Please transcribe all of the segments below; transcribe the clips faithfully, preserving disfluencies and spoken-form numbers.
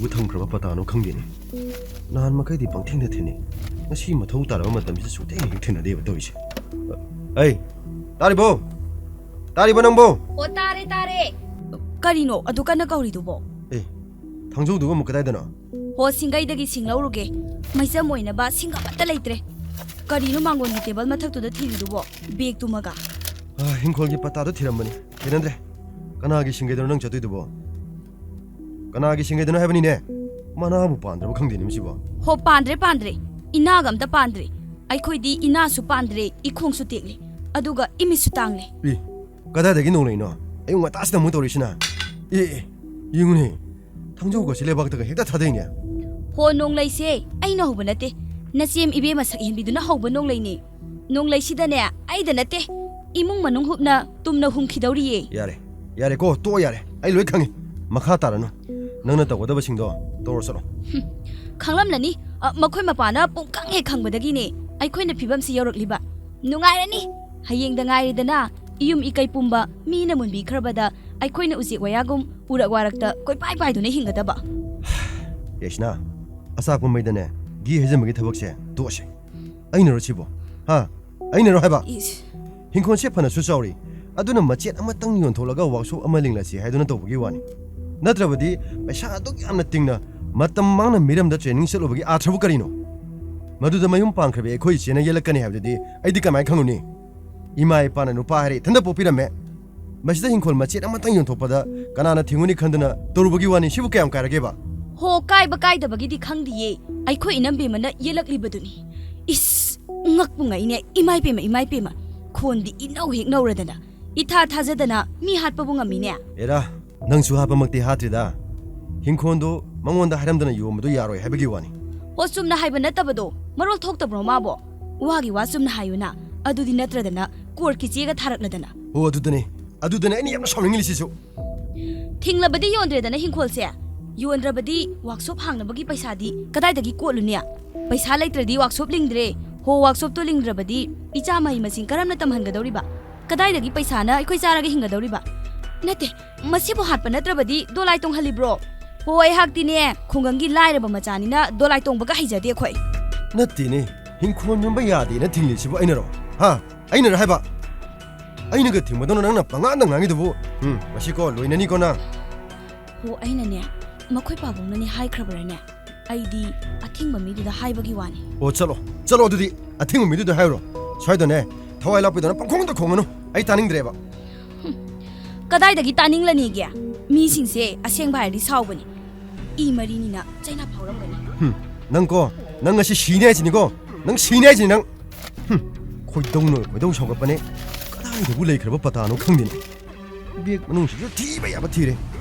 ꯊꯝꯈ꯭ꯔꯕ ꯄꯇꯥꯅꯣ ꯈꯪꯗꯦꯅꯦ꯫ ꯅꯍꯥꯟ ꯃꯈꯩꯗꯤ ꯄꯪꯊꯦꯡꯗ ꯊꯦꯡꯅꯩ, ꯉꯁꯤ ꯃꯊꯧ ꯇꯥꯔꯕ ꯃꯇꯝꯁꯤꯗ ꯁꯨꯡꯊꯦꯡ ꯍꯦꯛ ꯊꯦꯡꯅꯗꯦꯕ ꯇꯧꯔꯤꯁꯦ꯫ ꯑꯩ, ꯇꯥꯔꯤꯕꯣ? ꯇꯥꯔꯤꯕꯣ ꯅꯪꯕꯣ? ꯑꯣ, ꯇꯥꯔꯦ, ꯇꯥꯔꯦ꯫ ꯀꯔꯤꯅꯣ ꯑꯗꯨ ꯀꯟꯅ ꯀꯧꯔꯤꯗꯨꯕꯣ? ꯑꯦ, ꯊꯥꯡꯖꯧꯗꯨꯕꯨ ꯑꯃꯨꯛ ꯀꯗꯥꯏꯗꯅꯣ? ꯍꯣ, ꯁꯤꯡꯒꯩꯗꯒꯤ ꯁꯤꯡ ꯂꯧꯔꯨꯒꯦ꯫ ꯃꯩꯆꯝ ꯑꯣꯏꯅꯕ ꯁꯤꯡ ꯑꯃꯠꯇ ꯂꯩꯇ꯭ꯔꯦ꯫ ꯀꯔꯤꯅꯣ ꯃꯥꯡꯒꯣꯟꯒꯤ ꯇꯦꯕꯜ ꯃꯊꯛꯇꯨꯗ ꯊꯤꯔꯤꯗꯨꯕꯣ? ꯕꯦꯒ ꯇꯨꯝꯃꯒ꯫ ꯑ, ꯍꯤꯡꯈꯣꯜꯒꯤ ꯄꯇꯥꯗꯣ ꯊꯤꯔꯝꯕꯅꯤ꯫ ꯊꯦꯡꯅꯗ꯭ꯔꯦ꯫ ꯀꯅꯥꯒꯤ ꯁꯤꯡꯒꯩꯗꯅꯣ ꯅꯪ ꯆꯠꯇꯣꯏꯗꯨꯕꯣ? ꯀꯅꯥꯒꯤ ꯁꯤꯡꯒꯩꯗꯅꯣ ꯍꯥꯏꯕꯅꯤꯅꯦ? ꯃꯅꯥꯕꯨ ꯄꯥꯟꯗ꯭ꯔꯕ ꯈꯪꯗꯦꯅꯦ ꯃꯁꯤꯕꯣ꯫ ꯍꯣ, ꯄꯥꯟꯗ꯭ꯔꯦ, ꯄꯥꯟꯗ꯭ꯔꯦ꯫ ꯏꯅꯥꯒ ꯑꯝꯇ ꯄꯥꯟꯗ꯭ꯔꯦ꯫ ꯑꯩꯈꯣꯏꯗꯤ ꯏꯅꯥꯁꯨ ꯄꯥꯟꯗ꯭ꯔꯦ, ꯏꯈꯣꯡꯁꯨ ꯇꯦꯛꯂꯦ꯫ ꯑꯗꯨꯒ ꯏꯃꯤꯠꯁꯨ ꯇꯥꯡꯂꯦ꯫ ꯏ, ꯀꯗꯥꯏꯗꯒꯤ ꯅꯣꯡꯂꯩꯅꯣ? ꯑꯌꯨꯛ ꯉꯟꯇꯥꯁꯤꯗ ꯑꯃꯨꯛ ꯇꯧꯔꯤꯁꯤꯅ? ꯑꯦ, ꯑꯦ, ꯌꯦꯡꯉꯨꯅꯦ꯫ ꯊꯥꯡꯖꯧꯒꯁꯦ ꯂꯩꯕꯥꯛꯇꯒ ꯍꯦꯛꯇ ꯊꯥꯗꯩꯅꯦ꯫ ꯍꯣ, ꯅꯣꯡꯂꯩꯁꯦ ꯑꯩꯅ ꯍꯧꯕ ꯅꯠꯇꯦ꯫ ꯅꯆꯦꯝ ꯏꯕꯦꯝꯃ ꯁꯛ ꯍꯦꯟꯕꯤꯗꯨꯅ ꯍꯧꯕ ꯅꯣꯡꯂꯩꯅꯦ꯫ ꯅꯣꯡꯂꯩꯁꯤꯗꯅꯦ, ꯑꯩꯗ ꯅꯠꯇꯦ, ꯏꯃꯨꯡ ꯃꯅꯨꯡ ꯍꯨꯞꯅ ꯇꯨꯝꯅ ꯍꯨꯝꯈꯤꯗꯧꯔꯤꯌꯦ꯫ ꯌꯥꯔꯦ, ꯌꯥꯔꯦꯀꯣ, ꯇꯣꯛꯑꯣ ꯌꯥꯔꯦ꯫ ꯑꯩ ꯂꯣꯏ ꯈꯪꯉꯤ꯫ ꯃꯈꯥ ꯇꯥꯔꯅꯨ꯫ ꯅꯪꯅ ꯇꯧꯒꯗꯕꯁꯤꯡꯗꯣ ꯇꯧꯔꯣ ꯆꯠꯂꯣ꯫ ꯍꯨꯝ, ꯈꯪꯂꯝꯂꯅꯤ꯫ ꯑ, ꯃꯈꯣꯏ ꯃꯄꯥꯅ ꯄꯨꯡꯀꯪ ꯍꯦꯛ ꯈꯪꯕꯗꯒꯤꯅꯦ ꯑꯩꯈꯣꯏꯅ ꯐꯤꯕꯝꯁꯤ ꯌꯧꯔꯛꯂꯤꯕ꯫ ꯅꯨꯡꯉꯥꯏꯔꯅꯤ꯫ ꯍꯌꯦꯡꯗ ꯉꯥꯏꯔꯦꯗꯅ, ꯏꯌꯨꯝ ꯏꯀꯩ ꯄꯨꯝꯕ ꯃꯤꯅ ꯃꯨꯟꯕꯤꯈ꯭ꯔꯕꯗ ꯑꯩꯈꯣꯏꯅ ꯎꯆꯦꯛ ꯋꯥꯌꯥꯒꯨꯝ ꯎꯔꯛ ꯋꯥꯔꯛꯇ ꯀꯣꯏꯄꯥꯏ ꯄꯥꯏꯗꯨꯅ ꯍꯤꯡꯒꯗꯕ꯫ ꯌꯥꯏꯁꯅꯥ, ꯑꯆꯥꯛꯄ ꯃꯩꯗꯅꯦ ꯘꯤ ꯍꯩꯖꯤꯟꯕꯒꯤ ꯊꯕꯛꯁꯦ ꯇꯣꯛꯑꯁꯦ꯫ ꯑꯩꯅꯔꯣ ꯁꯤꯕꯣ? ꯍꯥ? ꯑꯩꯅꯔꯣ ꯍꯥꯏꯕ? ꯏꯁ꯫ ꯍꯤꯡꯈꯣꯜꯁꯦ ꯐꯅꯁꯨ ꯆꯥꯎꯔꯤ, ꯑꯗꯨꯅ ꯃꯆꯦꯠ ꯑꯃꯇꯪ ꯌꯣꯟꯊꯣꯛꯂꯒ ꯋꯥꯛꯁꯣꯞ ꯑꯃ ꯂꯤꯡꯂꯁꯤ ꯍꯥꯏꯗꯨꯅ ꯇꯧꯕꯒꯤ ꯋꯥꯅꯤ꯫ ꯅꯠꯇ꯭ꯔꯕꯗꯤ ꯄꯩꯁꯥ ꯑꯗꯨꯛ ꯌꯥꯝꯅ ꯇꯤꯡꯅ ꯃꯇꯝ ꯃꯥꯡꯅ ꯃꯤꯔꯝꯗ ꯇ꯭ꯔꯦꯅꯤꯡ ꯆꯠꯂꯨꯕꯒꯤ ꯑꯥꯔꯊꯕꯨ ꯀꯔꯤꯅꯣ? ꯃꯗꯨꯗ ꯃꯌꯨꯝ ꯄꯥꯟꯈ꯭ꯔꯕꯤ ꯑꯩꯈꯣꯏ ꯏꯆꯦꯅ ꯌꯦꯜꯂꯛꯀꯅꯤ ꯍꯥꯏꯕꯗꯨꯗꯤ ꯑꯩꯗꯤ ꯀꯃꯥꯏꯅ ꯈꯪꯂꯨꯅꯤ? ꯏꯃꯥ ꯏꯄꯥꯅ ꯅꯨꯄꯥ ꯍꯥꯏꯔꯦ ꯏꯊꯟꯇ ꯄꯣꯛꯄꯤꯔꯝꯃꯦ꯫ ꯃꯁꯤꯗ ꯍꯤꯡꯈꯣꯜ ꯃꯆꯦꯠ ꯑꯃꯇꯪ ꯌꯣꯟꯊꯣꯛꯄꯗ ꯀꯅꯥꯅ ꯊꯤꯡꯉꯨꯅꯤ ꯈꯟꯗꯨꯅ ꯇꯧꯔꯨꯕꯒꯤ ꯋꯥꯅꯤ꯫ ꯁꯤꯕꯨ ꯀꯌꯥꯝ ꯀꯥꯏꯔꯒꯦꯕ? ꯍꯣ, ꯀꯥꯏꯕ ꯀꯥꯏꯗꯕꯒꯤꯗꯤ ꯈꯪꯗꯤꯌꯦ꯫ ꯑꯩꯈꯣꯏ ꯏꯅꯝꯕꯦꯝꯃꯅ ꯌꯦꯜꯂꯛꯂꯤꯕꯗꯨꯅꯤ꯫ ꯏꯁ, ꯉꯛꯄꯨ ꯉꯛꯏꯅꯦ꯫ ꯏꯃꯥꯏ ꯄꯦꯝꯃ, ꯏꯃꯥꯏ ꯄꯦꯝꯃ꯫ ꯈꯣꯟꯗꯤ ꯏꯅꯧ ꯍꯦꯛ ꯅꯧꯔꯗꯅ꯫ ꯏꯊꯥ ꯊꯥꯖꯗꯅ ꯃꯤ ꯍꯥꯠꯄꯕꯨ ꯉꯝꯃꯤꯅꯦ꯫ ꯑꯦꯔꯥ, ꯅꯪꯁꯨ ꯍꯥꯠꯄꯃꯛꯇꯤ ꯍꯥꯠꯇ꯭ꯔꯤꯗ꯫ ꯍꯤꯡꯈꯣꯜꯗꯣ ꯃꯉꯣꯟꯗ ꯍꯥꯏꯔꯝꯗꯅ ꯌꯣꯟꯕꯗꯣ ꯌꯥꯔꯣꯏ ꯍꯥꯏꯕꯒꯤ ꯋꯥꯅꯤ꯫ ꯍꯣ, ꯆꯨꯝꯅ ꯍꯥꯏꯕ ꯅꯠꯇꯕꯗꯣ꯫ ꯃꯔꯣꯜ ꯊꯣꯛꯇꯕ꯭ꯔꯣ ꯃꯥꯕꯣ? ꯋꯥꯒꯤ ꯋꯥ ꯆꯨꯝꯅ ꯍꯥꯏꯌꯨꯅ꯫ ꯑꯗꯨꯗꯤ ꯅꯠꯇ꯭ꯔꯗꯅ ꯀꯣꯔꯠꯀꯤ ꯆꯦꯒ ꯊꯥꯔꯛꯂꯗꯅ꯫ ꯍꯣ, ꯑꯗꯨꯗꯅꯦ꯫ ꯑꯗꯨꯗꯅꯦ ꯑꯩꯅ ꯌꯥꯝꯅ ꯁꯥꯎꯅꯤꯡꯉꯤꯁꯤꯁꯨ꯫ ꯊꯤꯡꯂꯕꯗꯤ ꯌꯣꯟꯗ꯭ꯔꯦꯗꯅ ꯍꯤꯡꯈꯣꯜꯁꯦ꯫ ꯌꯣꯟꯗ꯭ꯔꯕꯗꯤ ꯋꯥꯛꯁꯣꯞ ꯍꯥꯡꯅꯕꯒꯤ ꯄꯩꯁꯥꯗꯤ ꯀꯗꯥꯏꯗꯒꯤ ꯀꯣꯠꯂꯨꯅꯤ? ꯄꯩꯁꯥ ꯂꯩꯇ꯭ꯔꯗꯤ ꯋꯥꯛꯁꯣꯞ ꯂꯤꯡꯗ꯭ꯔꯦ꯫ ꯍꯣ, ꯋꯥꯛꯁꯣꯞꯇꯣ ꯂꯤꯡꯗ꯭ꯔꯕꯗꯤ ꯏꯆꯥ ꯃꯍꯩ ꯃꯁꯤꯡ ꯀꯔꯝꯅ ꯇꯝꯍꯟꯒꯗꯧꯔꯤꯕ? ꯀꯗꯥꯏꯗꯒꯤ ꯄꯩꯁꯥꯅ ꯑꯩꯈꯣꯏ ꯆꯥꯔꯒ ꯍꯤꯡꯒꯗꯧꯔꯤꯕ? ꯅꯠꯇꯦ, ꯃꯁꯤꯕꯨ ꯍꯥꯠꯄ ꯅꯠꯇ꯭ꯔꯕꯗꯤ ꯗꯣꯂꯥꯏ ꯇꯣꯡꯍꯜꯂꯤꯕ꯭ꯔꯣ? ꯍꯣ, ꯑꯩꯍꯥꯛꯇꯤꯅꯦ, ꯈꯨꯡꯒꯪꯒꯤ ꯂꯥꯏꯔꯕ ꯃꯆꯥꯅꯤꯅ ꯗꯣꯂꯥꯏ ꯇꯣꯡꯕꯒ ꯍꯩꯖꯗꯦ ꯑꯩꯈꯣꯏ꯫ ꯅꯠꯇꯦꯅꯦ, ꯍꯤꯡꯈꯣꯜ ꯅꯣꯝꯕ ꯌꯥꯗꯦꯅ ꯊꯤꯡꯂꯤꯁꯤꯕꯨ ꯑꯩꯅꯔꯣ? ꯍꯥ? ꯑꯩꯅꯔꯣ ꯍꯥꯏꯕ? ꯑꯩꯅꯒ ꯊꯤꯡꯕꯗꯧꯅ ꯅꯪꯅ ꯄꯉꯥꯡꯗ ꯉꯥꯡꯉꯤꯗꯨꯕꯨ? ꯎꯝ, ꯉꯁꯤꯀꯣ ꯂꯣꯏꯅꯅꯤꯀꯣ ꯅꯪ꯫ ꯍꯣ, ꯑꯩꯅꯅꯦ, ꯃꯈꯣꯏ ꯄꯥꯕꯨꯡꯅꯅꯦ ꯍꯥꯏꯈ꯭ꯔꯕ꯭ꯔꯥꯅꯦ? ꯑꯩꯗꯤ ꯑꯊꯤꯡꯕ ꯃꯤꯗꯨꯗ ꯍꯥꯏꯕꯒꯤ ꯋꯥꯅꯤ꯫ ꯑꯣ, ꯆꯠꯂꯣ, ꯆꯠꯂꯣ ꯑꯗꯨꯗꯤ꯫ ꯑꯊꯤꯡꯕ ꯃꯤꯗꯨꯗ ꯍꯥꯏꯔꯣ꯫ ꯁ꯭ꯋꯥꯏꯗꯅꯦ, ꯊꯋꯥꯏ ꯂꯥꯛꯄꯤꯗꯅ ꯄꯪꯈꯣꯡꯗ ꯈꯣꯡꯉꯅꯨ꯫ ꯑꯩ ꯇꯥꯅꯤꯡꯗ꯭ꯔꯦꯕ꯫ ꯀꯗꯥꯏꯗꯒꯤ ꯇꯥꯅꯤꯡꯂꯅꯤꯒꯦ? ꯃꯤꯁꯤꯡꯁꯦ ꯑꯁꯦꯡꯕ ꯍꯥꯏꯔꯗꯤ ꯁꯥꯎꯕꯅꯤ꯫ ꯏ ꯃꯔꯤꯅꯤꯅ ꯆꯩꯅꯥ ꯐꯥꯎꯔꯝꯒꯅꯤ꯫ ꯍꯨꯝ, ꯅꯪꯀꯣ, ꯅꯪ ꯉꯁꯤ ꯁꯤꯅꯤ ꯍꯥꯏꯁꯤꯅꯤꯀꯣ꯫ ꯅꯪ ꯁꯤꯅꯤ ꯍꯥꯏꯁꯤꯅꯤ ꯅꯪ꯫ ꯍꯨꯝ, ꯈꯣꯏꯗꯧꯅ ꯈꯣꯏꯗꯧ ꯁꯥꯎꯒꯠꯄꯅꯦ꯫ ꯀꯗꯥꯏꯗꯕꯨ ꯂꯩꯈ꯭ꯔꯕ ꯄꯇꯥꯅꯣ ꯈꯪꯗꯦꯅꯦ꯫ ꯕꯦꯒ ꯃꯅꯨꯡꯁꯤꯁꯨ ꯊꯤꯕ ꯌꯥꯕ ꯊꯤꯔꯦ꯫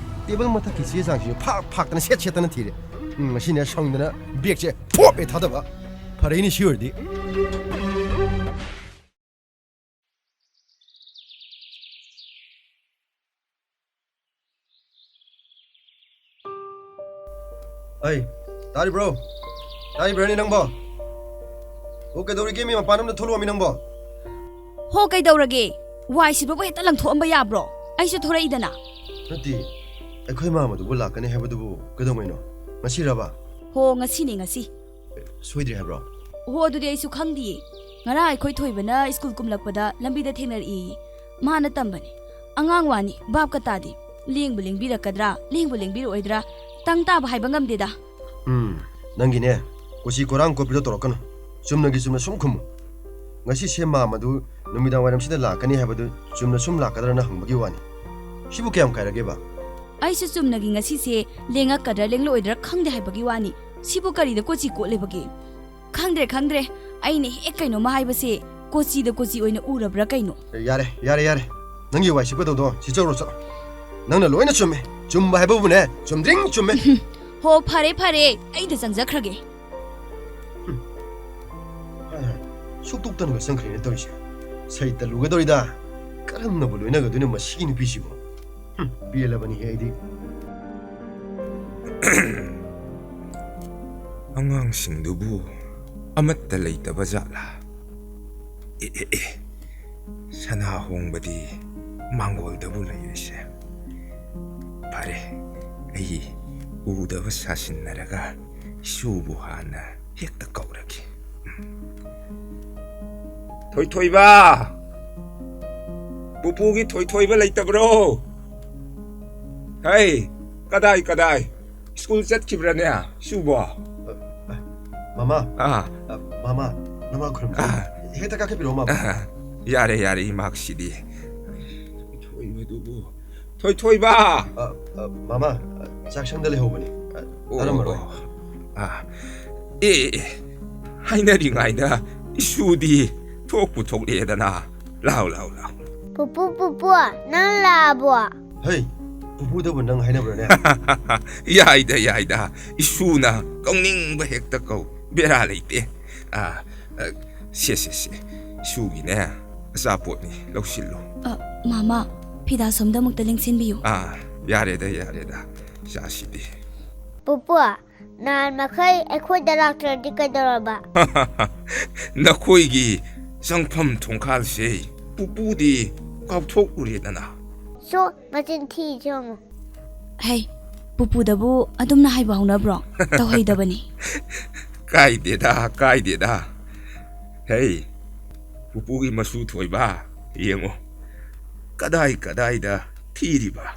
ꯇꯦꯕꯜ ꯃꯊꯛꯀꯤ ꯆꯦ ꯆꯥꯡꯁꯤꯁꯨ ꯐꯥꯛ ꯐꯥꯛꯇꯅ ꯁꯦꯠ ꯁꯦꯠꯇꯅ ꯊꯤꯔꯦ꯫ ꯎꯝ, ꯉꯁꯤꯅꯦ ꯁꯪꯗꯅ ꯕꯦꯒꯁꯦ ꯐꯣꯞ ꯍꯦꯛ ꯊꯥꯗꯕ꯫ ꯐꯔꯦꯅꯦ ꯁꯤ ꯑꯣꯏꯔꯗꯤ꯫ ꯑꯩ, ꯇꯥꯔꯤꯕ꯭ꯔꯣ? ꯇꯥꯔꯤꯕ꯭ꯔꯥꯅꯦ ꯅꯪꯕꯣ? ꯑꯣ, ꯀꯩꯗꯧꯔꯤꯒꯦ? ꯃꯤ ꯃꯄꯥꯟ ꯑꯝꯗ ꯊꯣꯛꯂꯛꯑꯣꯃꯤ ꯅꯪꯕꯣ꯫ ꯍꯣ, ꯀꯩꯗꯧꯔꯒꯦ? ꯋꯥꯏ ꯁꯤꯠꯄꯕꯨ ꯍꯦꯛꯇ ꯂꯪꯊꯣꯛꯑꯝꯕ ꯌꯥꯕ꯭ꯔꯣ? ꯑꯩꯁꯨ ꯊꯣꯔꯛꯏꯗꯅ꯫ ꯅꯠꯇꯦ, ꯑꯩꯈꯣꯏ ꯃꯥꯝꯃꯗꯨꯕꯨ ꯂꯥꯛꯀꯅꯤ ꯍꯥꯏꯕꯗꯨꯕꯨ ꯀꯩꯗꯧꯉꯩꯅꯣ? ꯉꯁꯤꯔꯕ? ꯍꯣ, ꯉꯁꯤꯅꯦ, ꯉꯁꯤ꯫ ꯑꯦ, ꯁꯣꯏꯗ꯭ꯔꯤ ꯍꯥꯏꯕ꯭ꯔꯣ? ꯍꯣ, ꯑꯗꯨꯗꯤ ꯑꯩꯁꯨ ꯈꯪꯗꯤꯌꯦ꯫ ꯉꯔꯥꯡ ꯑꯩꯈꯣꯏ ꯊꯣꯏꯕꯅ ꯁ꯭ꯀꯨꯜ ꯀꯨꯝꯂꯛꯄꯗ ꯂꯝꯕꯤꯗ ꯊꯦꯡꯅꯔꯛꯏꯌꯦ꯫ ꯃꯥꯅ ꯇꯝꯕꯅꯦ꯫ ꯑꯉꯥꯡ ꯋꯥꯅꯤ, ꯚꯥꯞꯀ ꯇꯥꯗꯦ꯫ ꯂꯦꯡꯕꯨ ꯂꯦꯡꯕꯤꯔꯛꯀꯗ꯭ꯔꯥ, ꯂꯦꯡꯕꯨ ꯂꯦꯡꯕꯤꯔꯛꯑꯣꯏꯗ꯭ꯔꯥ? ꯇꯪ ꯇꯥꯕ ꯍꯥꯏꯕ ꯉꯝꯗꯦꯗ꯫ ꯎꯝ, ꯅꯪꯒꯤꯅꯦ, ꯀꯣꯆꯤ ꯀꯣꯔꯥꯡ ꯀꯣꯠꯄꯤꯗꯣ ꯇꯧꯔꯛꯀꯅꯨ꯫ ꯆꯨꯝꯅꯒꯤ ꯆꯨꯝꯅ ꯁꯨꯝ ꯈꯨꯝꯃꯨ꯫ ꯉꯁꯤꯁꯦ ꯃꯥꯝꯃꯗꯨ ꯅꯨꯃꯤꯗꯥꯡ ꯋꯥꯏꯔꯝꯁꯤꯗ ꯂꯥꯛꯀꯅꯤ ꯍꯥꯏꯕꯗꯨ ꯆꯨꯝꯅ ꯁꯨꯝ ꯂꯥꯛꯀꯗ꯭ꯔꯅ ꯍꯪꯕꯒꯤ ꯋꯥꯅꯤ꯫ ꯁꯤꯕꯨ ꯀꯌꯥꯝ ꯀꯥꯏꯔꯒꯦꯕ? ꯑꯩꯁꯨ ꯆꯨꯝꯅꯒꯤ ꯉꯁꯤꯁꯦ ꯂꯦꯡꯉꯛꯀꯗ꯭ꯔꯥ ꯂꯦꯡꯂꯛꯑꯣꯏꯗ꯭ꯔꯥ ꯈꯪꯗꯦ ꯍꯥꯏꯕꯒꯤ ꯋꯥꯅꯤ꯫ ꯁꯤꯕꯨ ꯀꯔꯤꯗ ꯀꯣꯆꯤ ꯀꯣꯠꯂꯤꯕꯒꯦ? ꯈꯪꯗ꯭ꯔꯦ, ꯈꯪꯗ꯭ꯔꯦ꯫ ꯑꯩꯅ ꯍꯦꯛ ꯀꯩꯅꯣꯝꯃ ꯍꯥꯏꯕꯁꯦ ꯀꯣꯆꯤꯗ ꯀꯣꯆꯤ ꯑꯣꯏꯅ ꯎꯔꯕ꯭ꯔꯥ ꯀꯩꯅꯣ? ꯑꯦ, ꯌꯥꯔꯦ, ꯌꯥꯔꯦ, ꯌꯥꯔꯦ꯫ ꯅꯪꯒꯤ ꯋꯥꯏ ꯁꯤꯠꯄꯗꯧꯗꯣ ꯁꯤꯠꯆꯧꯔꯣ, ꯆꯠꯂꯣ꯫ ꯅꯪꯅ ꯂꯣꯏꯅ ꯆꯨꯝꯃꯦ꯫ ꯆꯨꯝꯕ ꯍꯥꯏꯕꯕꯨꯅꯦ, ꯆꯨꯝꯗ꯭ꯔꯤꯡ ꯆꯨꯝꯃꯦ꯫ ꯍꯣ, ꯐꯔꯦ, ꯐꯔꯦ꯫ ꯑꯩꯗ ꯆꯪꯖꯈ꯭ꯔꯒꯦ꯫ ꯍꯥꯏ, ꯍꯥꯏ꯫ ꯁꯨꯛꯇꯣꯛꯇꯅꯒ ꯆꯪꯈ꯭ꯔꯦꯅꯦ ꯇꯧꯔꯤꯁꯦ꯫ ꯁꯩ ꯇꯠꯂꯨꯒꯗꯧꯔꯤꯗ꯫ ꯀꯔꯝꯅꯕꯨ ꯂꯣꯏꯅꯒꯗꯣꯏꯅꯣ ꯃꯁꯤꯒꯤ ꯅꯨꯄꯤꯁꯤꯕꯨ? ꯍꯨꯝ, ꯄꯦꯜꯂꯕꯅꯤꯍꯦ ꯑꯩꯗꯤ꯫ ꯑꯉꯥꯡꯁꯤꯡꯗꯨꯕꯨ ꯑꯃꯠꯇ ꯂꯩꯇꯕ ꯖꯥꯠꯂꯥ? ꯑꯦ, ꯑꯦ, ꯑꯦ, ꯁꯅꯥ ꯍꯣꯡꯕꯗꯤ ꯃꯥꯡꯒꯣꯜꯗꯕꯨ ꯂꯩꯔꯤꯁꯦ꯫ ꯐꯔꯦ, ꯑꯩ ꯎꯗꯕ ꯁꯥꯁꯤꯟꯅꯔꯒ ꯏꯁꯨꯕꯨ ꯍꯥꯟꯅ ꯍꯦꯛꯇ ꯀꯧꯔꯒꯦ꯫ ꯎꯝ꯫ ꯊꯣꯏꯊꯣꯏꯕ! ꯄꯨꯄꯨꯒꯤ ꯊꯣꯏꯊꯣꯏꯕ ꯂꯩꯇꯕ꯭ꯔꯣ? ꯍꯩ, ꯀꯗꯥꯏ, ꯀꯗꯥꯏ? ꯁ꯭ꯀꯨꯜ ꯆꯠꯈꯤꯕ꯭ꯔꯥꯅꯦ, ꯏꯁꯨꯕꯣ? ꯃꯃꯥ꯫ ꯑꯥ꯫ ꯑ, ꯃꯃꯥ, ꯅꯃꯥ ꯈꯨꯔꯨꯝꯖꯔꯤ꯫ ꯑꯥ꯫ ꯍꯦꯛꯇ ꯀꯥꯈꯠꯄꯤꯔꯛꯑꯣ, ꯃꯃꯥ꯫ ꯑꯥ, ꯌꯥꯔꯦ, ꯌꯥꯔꯦ, ꯏꯃꯥꯛꯁꯤꯗꯤ꯫ ꯊꯣꯏꯕꯗꯨꯕꯨ꯫ ꯊꯣꯏꯊꯣꯏꯕ! ꯑ, ꯑ, ꯃꯃꯥ, ꯑ, ꯆꯥꯛꯁꯪꯗ ꯂꯩꯍꯧꯕꯅꯤ꯫ ꯑ, ꯑꯣ, ꯇꯥꯔꯝꯃꯔꯣꯏ꯫ ꯑꯣ꯫ ꯑꯥ꯫ ꯑꯦ, ꯑꯦ, ꯑꯦ, ꯍꯥꯏꯅꯔꯤꯉꯩꯗ ꯏꯁꯨꯗꯤ ꯊꯣꯛꯄꯨ ꯊꯣꯛꯂꯛꯑꯦꯗꯅ꯫ ꯂꯥꯎ, ꯂꯥꯎ, ꯂꯥꯎ꯫ ꯄꯨꯄꯨ, ꯄꯨꯄꯨ, ꯅꯪ ꯂꯥꯛꯑꯕꯣ? ꯍꯩ, ꯄꯨꯄꯨꯗꯕꯨ ꯅꯪ ꯍꯥꯏꯅꯕ꯭ꯔꯅꯦ? ꯌꯥꯏꯗ, ꯌꯥꯏꯗ꯫ ꯏꯁꯨꯅ ꯀꯧꯅꯤꯡꯕ ꯍꯦꯛꯇ ꯀꯧ꯫ ꯕꯦꯔꯥ ꯂꯩꯇꯦ꯫ ꯑꯥ, ꯑ, ꯁꯦ, ꯁꯦ, ꯁꯦ꯫ ꯏꯁꯨꯒꯤꯅꯦ ꯑꯆꯥꯄꯣꯠꯅꯤ, ꯂꯧꯁꯤꯜꯂꯨ꯫ ꯑ, ꯃꯃꯥ, ꯐꯤꯗꯥ ꯁꯣꯝꯗ ꯑꯃꯨꯛꯇ ꯂꯦꯡꯁꯤꯟꯕꯤꯌꯨ꯫ ꯑꯥ, ꯌꯥꯔꯦꯗ, ꯌꯥꯔꯦꯗ꯫ ꯆꯥꯁꯤꯗꯤ꯫ ꯄꯨꯄꯨ, ꯅꯍꯥꯟ ꯃꯈꯩ ꯑꯩꯈꯣꯏꯗ ꯂꯥꯛꯇ꯭ꯔꯗꯤ ꯀꯩꯗꯧꯔꯕ? ꯅꯈꯣꯏꯒꯤ ꯆꯪꯐꯝ ꯊꯣꯡꯈꯥꯜꯁꯦ ꯄꯨꯄꯨꯗꯤ ꯀꯥꯎꯊꯣꯛꯎꯔꯦꯗꯅ꯫ ꯁꯣ, ꯃꯆꯤꯟ ꯊꯤꯁꯦ ꯌꯦꯡꯉꯨ꯫ ꯍꯩ, ꯄꯨꯄꯨꯗꯕꯨ ꯑꯗꯨꯝꯅ ꯍꯥꯏꯕ ꯍꯧꯅꯕ꯭ꯔꯣ? ꯇꯧꯍꯩꯗꯕꯅꯤ꯫ ꯀꯥꯏꯗꯦꯗ, ꯀꯥꯏꯗꯦꯗ꯫ ꯍꯩ, ꯄꯨꯄꯨꯒꯤ ꯃꯁꯨ ꯊꯣꯏꯕ, ꯌꯦꯡꯉꯣ꯫ ꯀꯗꯥꯏ ꯀꯗꯥꯏꯗ ꯊꯤꯔꯤꯕ?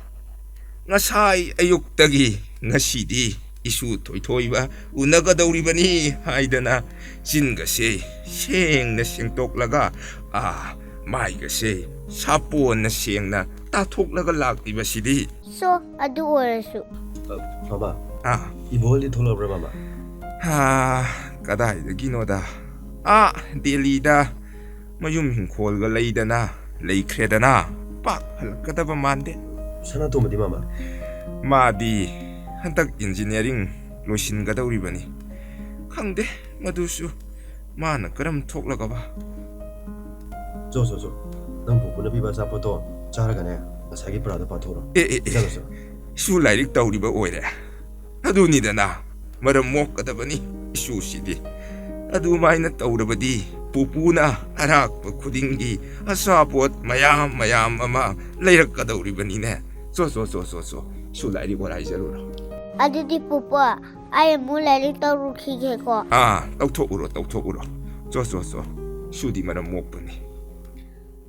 ꯉꯁꯥꯏ ꯑꯌꯨꯛꯇꯒꯤ ꯉꯁꯤꯗꯤ ꯏꯁꯨ ꯊꯣꯏꯊꯣꯏꯕ ꯎꯅꯒꯗꯧꯔꯤꯕꯅꯤ ꯍꯥꯏꯗꯅ ꯆꯤꯟꯒꯁꯦ ꯁꯦꯡꯅ ꯁꯦꯡꯇꯣꯛꯂꯒ, ꯑꯥ, ꯃꯥꯏꯒꯁꯦ ꯁꯥꯄꯣꯟꯅ ꯁꯦꯡꯅ ꯇꯥꯊꯣꯛꯂꯒ ꯂꯥꯛꯂꯤꯕꯁꯤꯗꯤ꯫ ꯁꯣ, ꯑꯗꯨ ꯑꯣꯏꯔꯁꯨ꯫ ꯑ, ꯃꯃꯥ, ꯑꯥ꯫ ꯏꯕꯣꯍꯜꯗꯤ ꯊꯣꯛꯂꯛꯑꯕ꯭ꯔꯥ, ꯃꯃꯥ? ꯍꯥ, ꯀꯗꯥꯏꯗꯒꯤꯅꯣꯗ? ꯑꯥ, ꯗꯦꯜꯂꯤꯗ ꯃꯌꯨꯝ ꯍꯤꯡꯈꯣꯜꯒ ꯂꯩꯗꯅ ꯂꯩꯈ꯭ꯔꯦꯗꯅ꯫ ꯄꯥꯛ ꯍꯜꯂꯛꯀꯗꯕ ꯃꯥꯟꯗꯦ꯫ ꯁꯅꯥꯇꯣꯝꯕꯗꯤ, ꯃꯃꯥ? ꯃꯥꯗꯤ ꯍꯟꯗꯛ ꯏꯟꯖꯤꯅꯤꯌꯥꯔꯤꯡ ꯂꯣꯏꯁꯤꯟꯒꯗꯧꯔꯤꯕꯅꯤ꯫ ꯈꯪꯗꯦ, ꯃꯗꯨꯁꯨ ꯃꯥꯅ ꯀꯔꯝ ꯊꯣꯛꯂꯒꯕ? ꯆꯣ, ꯆꯣ, ꯆꯣ꯫ ꯅꯪ ꯄꯨꯄꯨꯅ ꯄꯤꯕ ꯑꯆꯥꯄꯣꯠꯇꯣ ꯆꯥꯔꯒꯅꯦ, ꯉꯁꯥꯏꯒꯤ ꯄꯔꯥꯗꯣ ꯄꯥꯊꯣꯛꯎꯔꯣ꯫ ꯑꯦ, ꯑꯦ, ꯑꯦ꯫ ꯆꯠꯂꯣ, ꯆꯠꯂꯣ꯫ ꯏꯁꯨ ꯂꯥꯏꯔꯤꯛ ꯇꯧꯔꯤꯕ ꯑꯣꯏꯔꯦ꯫ ꯑꯗꯨꯅꯤꯗꯅ, ꯃꯔꯝ ꯃꯣꯛꯀꯗꯕꯅꯤ ꯏꯁꯨꯁꯤꯗꯤ꯫ ꯑꯗꯨꯃꯥꯏꯅ ꯇꯧꯔꯕꯗꯤ ꯄꯨꯄꯨꯅ ꯑꯔꯥꯛꯄ ꯈꯨꯗꯤꯡꯒꯤ ꯑꯆꯥꯄꯣꯠ ꯃꯌꯥꯝ ꯃꯌꯥꯝ ꯑꯃ ꯂꯩꯔꯛꯀꯗꯧꯔꯤꯕꯅꯤꯅꯦ꯫ ꯆꯣ, ꯆꯣ, ꯆꯣ, ꯆꯣ, ꯆꯣ꯫ ꯏꯁꯨ ꯂꯥꯏꯔꯤꯛ ꯑꯣꯔꯥꯏꯖꯔꯨꯔꯣ꯫ ꯑꯗꯨꯗꯤ ꯄꯨꯄꯨ, ꯑꯩ ꯑꯃꯨꯛ ꯂꯥꯏꯔꯤꯛ ꯇꯧꯔꯨꯈꯤꯒꯦꯀꯣ꯫ ꯑꯥ, ꯇꯧꯊꯣꯛꯎꯔꯣ, ꯇꯧꯊꯣꯛꯎꯔꯣ꯫ ꯆꯣ, ꯆꯣ, ꯆꯣ꯫ ꯁꯨꯗꯤ ꯃꯔꯝ ꯃꯣꯛꯄꯅꯤ꯫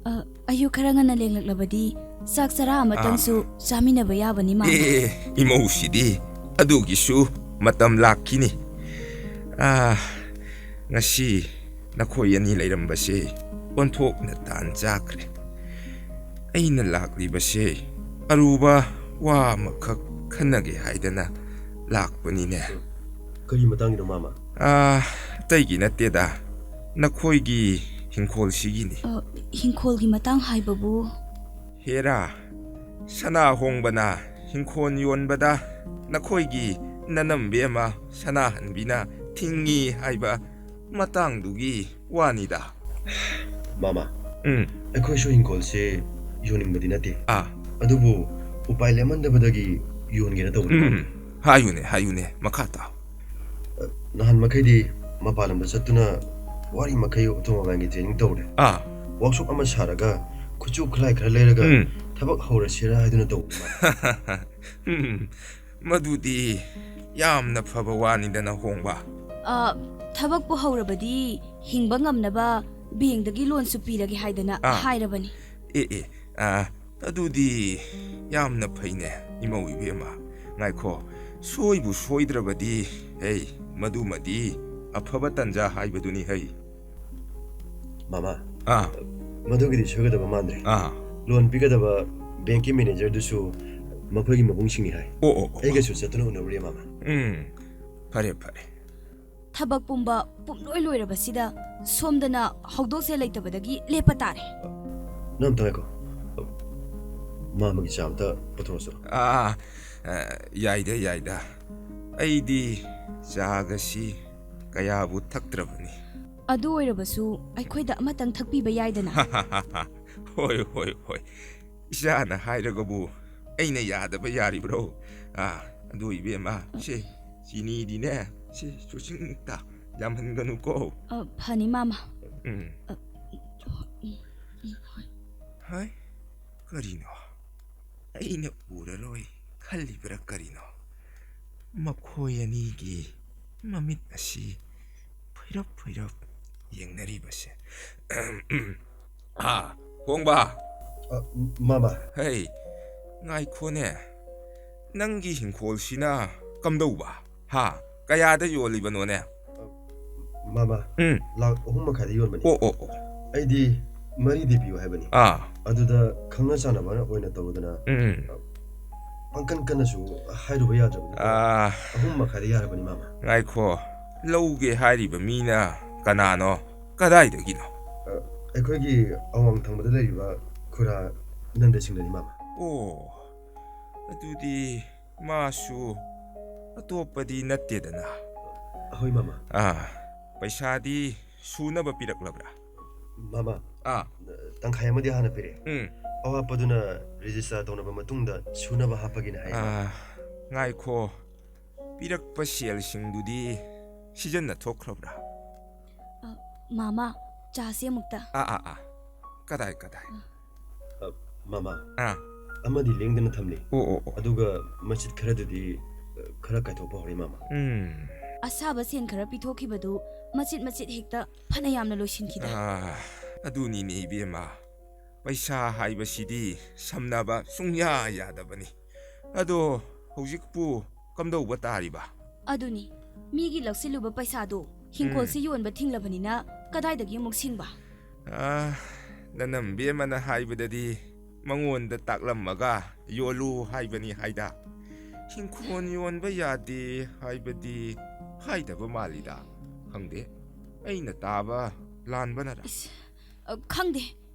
ꯑ, ꯑꯌꯨꯛ ꯈꯔ ꯉꯟꯅ ꯂꯦꯡꯂꯛꯂꯕꯗꯤ ꯆꯥꯛ ꯆꯔꯥ ꯑꯃꯇꯪꯁꯨ ꯑꯥ꯫ ꯆꯥꯃꯤꯟꯅꯕ ꯌꯥꯕꯅꯤ, ꯃꯥꯃ꯫ ꯑꯦ, ꯏꯃꯧꯁꯤꯗꯤ ꯑꯗꯨꯒꯤꯁꯨ ꯃꯇꯝ ꯂꯥꯛꯈꯤꯅꯤ꯫ ꯑꯥ, ꯉꯁꯤ ꯅꯈꯣꯏ ꯑꯅꯤ ꯂꯩꯔꯝꯕꯁꯦ ꯑꯣꯟꯊꯣꯛꯅ ꯇꯥꯟ ꯆꯥꯈ꯭ꯔꯦ꯫ ꯑꯩꯅ ꯂꯥꯛꯂꯤꯕꯁꯦ ꯑꯔꯨꯕ ꯋꯥ ꯑꯃꯈꯛ ꯈꯟꯅꯒꯦ ꯍꯥꯏꯗꯅ ꯂꯥꯛꯄꯅꯤꯅꯦ꯫ ꯀꯔꯤ ꯃꯇꯥꯡꯒꯤꯅꯣ, ꯃꯥꯃ? ꯑꯥ, ꯑꯇꯩꯒꯤ ꯅꯠꯇꯦꯗ, ꯅꯈꯣꯏꯒꯤ ꯍꯤꯡꯈꯣꯜꯁꯤꯒꯤꯅꯤ꯫ ꯑ, ꯍꯤꯡꯈꯣꯜꯒꯤ ꯃꯇꯥꯡ ꯍꯥꯏꯕꯕꯨ? ꯍꯦꯔꯥ, ꯁꯅꯥ ꯍꯣꯡꯕꯅ ꯍꯤꯡꯈꯣꯜ ꯌꯣꯟꯕꯗ ꯅꯈꯣꯏꯒꯤ ꯅꯅꯝꯕꯤ ꯑꯃ ꯁꯅꯥꯍꯟꯕꯤꯅ ꯊꯤꯡꯉꯤ ꯍꯥꯏꯕ ꯃꯇꯥꯡꯗꯨꯒꯤ ꯋꯥꯅꯤꯗ꯫ ꯃꯥꯃ, ꯎꯝ꯫ ꯑꯩꯈꯣꯏꯁꯨ ꯍꯤꯡꯈꯣꯜꯁꯦ ꯌꯣꯟꯅꯤꯡꯕꯗꯤ ꯅꯠꯇꯦ꯫ ꯑꯥ꯫ ꯑꯗꯨꯕꯨ ꯎꯄꯥꯏ ꯂꯩꯃꯟꯗꯕꯗꯒꯤ ꯌꯣꯟꯒꯦꯅ ꯇꯧꯕꯅꯤ꯫ ꯎꯝ꯫ ꯍꯥꯏꯌꯨꯅꯦ, ꯍꯥꯏꯌꯨꯅꯦ, ꯃꯈꯥ ꯇꯥꯎ꯫ ꯑ, ꯅꯍꯥꯟ ꯃꯈꯩꯗꯤ ꯃꯄꯥꯟ ꯂꯝꯗ ꯆꯠꯇꯨꯅ ꯋꯥꯔꯤ ꯃꯈꯩ ꯑꯣꯇꯣꯃꯣꯕꯥꯏꯜꯒꯤ training ꯇꯧꯔꯦ꯫ ꯑꯥ꯫ Workshop ꯑꯃ ꯁꯥꯔꯒ ꯈꯨꯠꯁꯨ ꯈꯨꯠꯂꯥꯏ ꯈꯔ ꯂꯩꯔꯒ ꯎꯝ꯫ ꯊꯕꯛ ꯍꯧꯔꯁꯤꯔꯥ ꯍꯥꯏꯗꯨꯅ ꯇꯧꯕꯅꯤ꯫ ꯎꯝ, ꯃꯗꯨꯗꯤ ꯌꯥꯝꯅ ꯐꯕ ꯋꯥꯅꯤꯗꯅ, ꯍꯣꯡꯕ꯫ ꯑ, ꯊꯕꯛꯄꯨ ꯍꯧꯔꯕꯗꯤ ꯍꯤꯡꯕ ꯉꯝꯅꯕ ꯕꯦꯡꯗꯒꯤ ꯂꯣꯟꯁꯨ ꯄꯤꯔꯒꯦ ꯍꯥꯏꯗꯅ ꯑꯥ꯫ ꯍꯥꯏꯔꯕꯅꯤ꯫ ꯑꯦ, ꯑꯦ, ꯑ, ꯑꯗꯨꯗꯤ ꯌꯥꯝꯅ ꯐꯩꯅꯦ, ꯏꯃꯧ ꯏꯕꯦꯝꯃ꯫ ꯉꯥꯏꯈꯣ, ꯁꯣꯏꯕꯨ ꯁꯣꯏꯗ꯭ꯔꯕꯗꯤ, ꯍꯩ, ꯃꯗꯨꯃꯗꯤ ꯑꯐꯕ ꯇꯟꯖꯥ ꯍꯥꯏꯕꯗꯨꯅꯤ, ꯍꯩ꯫ ꯃꯥꯃ, ꯑꯥ꯫ ꯃꯗꯨꯒꯤꯗꯤ ꯁꯣꯏꯒꯗꯕ ꯃꯥꯟꯗ꯭ꯔꯦ꯫ ꯑꯥ꯫ ꯂꯣꯟ ꯄꯤꯒꯗꯕ ꯕꯦꯡꯀꯤ ꯃꯦꯅꯦꯖꯔꯗꯨꯁꯨ ꯃꯈꯣꯏꯒꯤ ꯃꯕꯨꯡꯁꯤꯡꯅꯤ ꯍꯥꯏ꯫ ꯑꯣ, ꯑꯣ, ꯑꯣ꯫ ꯑꯩꯒꯁꯨ ꯆꯠꯇꯨꯅ ꯎꯅꯔꯨꯔꯦ, ꯃꯥꯃ꯫ ꯎꯝ, ꯐꯔꯦ, ꯐꯔꯦ꯫ ꯊꯕꯛ ꯄꯨꯝꯕ ꯄꯨꯝꯂꯣꯏ ꯂꯣꯏꯔꯕꯁꯤꯗ ꯁꯣꯝꯗꯅ ꯍꯧꯗꯣꯡꯁꯦ ꯂꯩꯇꯕꯗꯒꯤ ꯂꯦꯞꯄ ꯇꯥꯔꯦ꯫ ꯅꯪ ꯑꯝꯇ ꯉꯥꯏꯈꯣ꯫ ꯃꯥꯃꯒꯤ ꯆꯥ ꯑꯝꯇ ꯄꯨꯊꯣꯔꯛꯑꯣ꯫ ꯑꯥ, ꯑꯥ, ꯌꯥꯏꯗ, ꯌꯥꯏꯗ꯫ ꯑꯩꯗꯤ ꯆꯥꯒꯁꯤ ꯀꯌꯥꯕꯨ ꯊꯛꯇ꯭ꯔꯕꯅꯤ꯫ ꯑꯗꯨ ꯑꯣꯏꯔꯕꯁꯨ ꯑꯩꯈꯣꯏꯗ ꯑꯃꯇꯪ ꯊꯛꯄꯤꯕ ꯌꯥꯏꯗꯅ꯫ ꯍꯣꯏ, ꯍꯣꯏ, ꯍꯣꯏ꯫ ꯏꯆꯥꯅ ꯍꯥꯏꯔꯒꯕꯨ ꯑꯩꯅ ꯌꯥꯗꯕ ꯌꯥꯔꯤꯕ꯭ꯔꯣ? ꯑꯥ, ꯑꯗꯨ ꯏꯕꯦꯝꯃ, ꯁꯦ, ꯆꯤꯅꯤꯗꯤꯅꯦ, ꯁꯦ, ꯆꯨꯁꯤꯡꯇ ꯌꯥꯝꯍꯟꯒꯅꯨꯀꯣ꯫ ꯑ, ꯐꯅꯤ, ꯃꯥꯃ꯫ ꯎꯝ꯫ ꯑ, ꯎꯝ, ꯎꯝ, ꯍꯣꯏ꯫ ꯍꯥꯏ, ꯀꯔꯤꯅꯣ? ꯑꯩꯅ ꯎꯔꯔꯣꯏ ꯈꯜꯂꯤꯕ꯭ꯔꯥ ꯀꯔꯤꯅꯣ? ꯃꯈꯣꯏ ꯑꯅꯤꯒꯤ ꯃꯃꯤꯠ ꯑꯁꯤ ꯐꯩꯔꯞ ꯐꯩꯔꯞ ꯌꯦꯡꯅꯔꯤꯕꯁꯦ꯫ ꯑꯥ, ꯍꯣꯡꯕ꯫ ꯑ, ꯃꯥꯃ꯫ ꯍꯩ, ꯉꯥꯏꯈꯣꯅꯦ꯫ ꯅꯪꯒꯤ ꯍꯤꯡꯈꯣꯜꯁꯤꯅ ꯀꯝꯗꯧꯕ? ꯍꯥ? ꯀꯌꯥꯗ ꯌꯣꯜꯂꯤꯕꯅꯣꯅꯦ? ꯃꯥꯃ, ꯎꯝ꯫ ꯂꯥꯛ ꯑꯍꯨꯝ ꯃꯈꯥꯏꯗ ꯌꯣꯟꯕꯅꯤ꯫ ꯑꯣ, ꯑꯣ, ꯑꯣ꯫ ꯑꯩꯗꯤ ꯃꯔꯤꯗꯤ ꯄꯤꯌꯨ ꯍꯥꯏꯕꯅꯤ꯫ ꯑꯥ꯫ ꯑꯗꯨꯗ ꯈꯪꯅ ꯆꯥꯟꯅꯕ ꯑꯣꯏꯅ ꯇꯧꯗꯅ, ꯎꯝ꯫ ꯄꯪꯀꯟ ꯀꯟꯅꯁꯨ ꯍꯥꯏꯔꯨꯕ ꯌꯥꯗ꯭ꯔꯕꯅꯤ꯫ ꯑꯥ꯫ ꯑꯍꯨꯝ ꯃꯈꯥꯏꯗ ꯌꯥꯔꯕꯅꯤ, ꯃꯥꯃ꯫ ꯉꯥꯏꯈꯣ, ꯂꯧꯒꯦ ꯍꯥꯏꯔꯤꯕ ꯃꯤꯅ ꯀꯅꯥꯅꯣ? ꯀꯗꯥꯏꯗꯒꯤꯅꯣ? ꯑ, ꯑꯩꯈꯣꯏꯒꯤ ꯑꯋꯥꯡ ꯊꯪꯕꯗ ꯂꯩꯔꯤꯕ ꯈꯨꯔꯥ ꯅꯟꯗ ꯁꯤꯡꯅꯅꯤ, ꯃꯥꯃ꯫ ꯑꯣ, ꯑꯗꯨꯗꯤ ꯃꯥꯁꯨ ꯑꯇꯣꯞꯄꯗꯤ ꯅꯠꯇꯦꯗꯅ꯫ ꯍꯣꯏ, ꯃꯥꯃ꯫ ꯑꯥ, ꯄꯩꯁꯥꯗꯤ ꯁꯨꯅꯕ ꯄꯤꯔꯛꯂꯕ꯭ꯔꯥ? ꯃꯥꯃ, ꯑꯥ꯫ ꯇꯪꯈꯥꯏ ꯑꯃꯗꯤ ꯍꯥꯟꯅ ꯄꯤꯔꯛꯑꯦ꯫ ꯎꯝ꯫ ꯑꯋꯥꯠꯄꯗꯨꯅ ꯔꯦꯖꯤꯁꯇꯥꯔ ꯇꯧꯅꯕ ꯃꯇꯨꯡꯗ ꯁꯨꯅꯕ ꯍꯥꯞꯄꯒꯤꯅꯦ ꯍꯥꯏ, ꯃꯥꯃ꯫ ꯑꯥ, ꯉꯥꯏꯈꯣ꯫ ꯄꯤꯔꯛꯄ ꯁꯦꯜꯁꯤꯡꯗꯨꯗꯤ ꯁꯤꯖꯤꯟꯅꯊꯣꯛꯈ꯭ꯔꯕ꯭ꯔꯥ? ꯑ, ꯃꯥꯃ, ꯆꯥꯁꯤ ꯑꯃꯨꯛꯇ꯫ ꯑꯥ, ꯑꯥ, ꯑꯥ꯫ ꯀꯗꯥꯏ, ꯀꯗꯥꯏ? ꯑ, ꯃꯥꯃ, ꯑꯥ꯫ ꯑꯃꯗꯤ ꯂꯦꯡꯗꯅ ꯊꯝꯂꯤ꯫ ꯑꯣ, ꯑꯣ, ꯑꯣ꯫ ꯑꯗꯨꯒ ꯃꯆꯤꯠ ꯈꯔꯗꯨꯗꯤ, ꯑ, ꯈꯔ ꯀꯥꯏꯊꯣꯛꯄ ꯍꯧꯔꯦ, ꯃꯥꯃ꯫ ꯎꯝ꯫ ꯑꯁꯥꯕ ꯁꯦꯟ ꯈꯔ ꯄꯤꯊꯣꯛꯈꯤꯕꯗꯨ ꯃꯆꯤꯠ ꯃꯆꯤꯠ ꯍꯦꯛꯇ ꯐꯅ ꯌꯥꯝꯅ ꯂꯣꯏꯁꯤꯟꯈꯤꯗ꯫ ꯑꯥ, ꯑꯗꯨꯅꯤꯅꯦ, ꯏꯕꯦꯝꯃ꯫ ꯄꯩꯁꯥ ꯍꯥꯏꯕꯁꯤꯗꯤ ꯁꯝꯅꯕ ꯁꯨꯡꯌꯥ ꯌꯥꯗꯕꯅꯤ꯫ ꯑꯗꯣ ꯍꯧꯖꯤꯛꯄꯨ ꯀꯝꯗꯧꯕ ꯇꯥꯔꯤꯕ? ꯑꯗꯨꯅꯤ, ꯃꯤꯒꯤ ꯂꯧꯁꯤꯜꯂꯨꯕ ꯄꯩꯁꯥꯗꯣ ꯍꯤꯡꯈꯣꯜꯁꯤ ꯎꯝ꯫ ꯌꯣꯟꯕ ꯊꯤꯡꯂꯕꯅꯤꯅ ꯀꯗꯥꯏꯗꯒꯤ ꯑꯃꯨꯛ ꯁꯤꯡꯕ? ꯑꯥ, ꯅꯅꯝꯕꯦꯝꯃꯅ ꯍꯥꯏꯕꯗꯗꯤ ꯃꯉꯣꯟꯗ ꯇꯥꯛꯂꯝꯃꯒ ꯌꯣꯜꯂꯨ ꯍꯥꯏꯕꯅꯤ ꯍꯥꯏꯗ꯫ ꯍꯤꯡꯈꯣꯜ ꯌꯣꯟꯕ ꯌꯥꯗꯦ ꯍꯥꯏꯕꯗꯤ ꯍꯥꯏꯗꯕ ꯃꯥꯜꯂꯤꯗ꯫ ꯈꯪꯗꯦ, ꯑꯩꯅ ꯇꯥꯕ ꯂꯥꯟꯕꯅꯔ? ꯏꯁ, ꯑ, ꯈꯪꯗꯦ꯫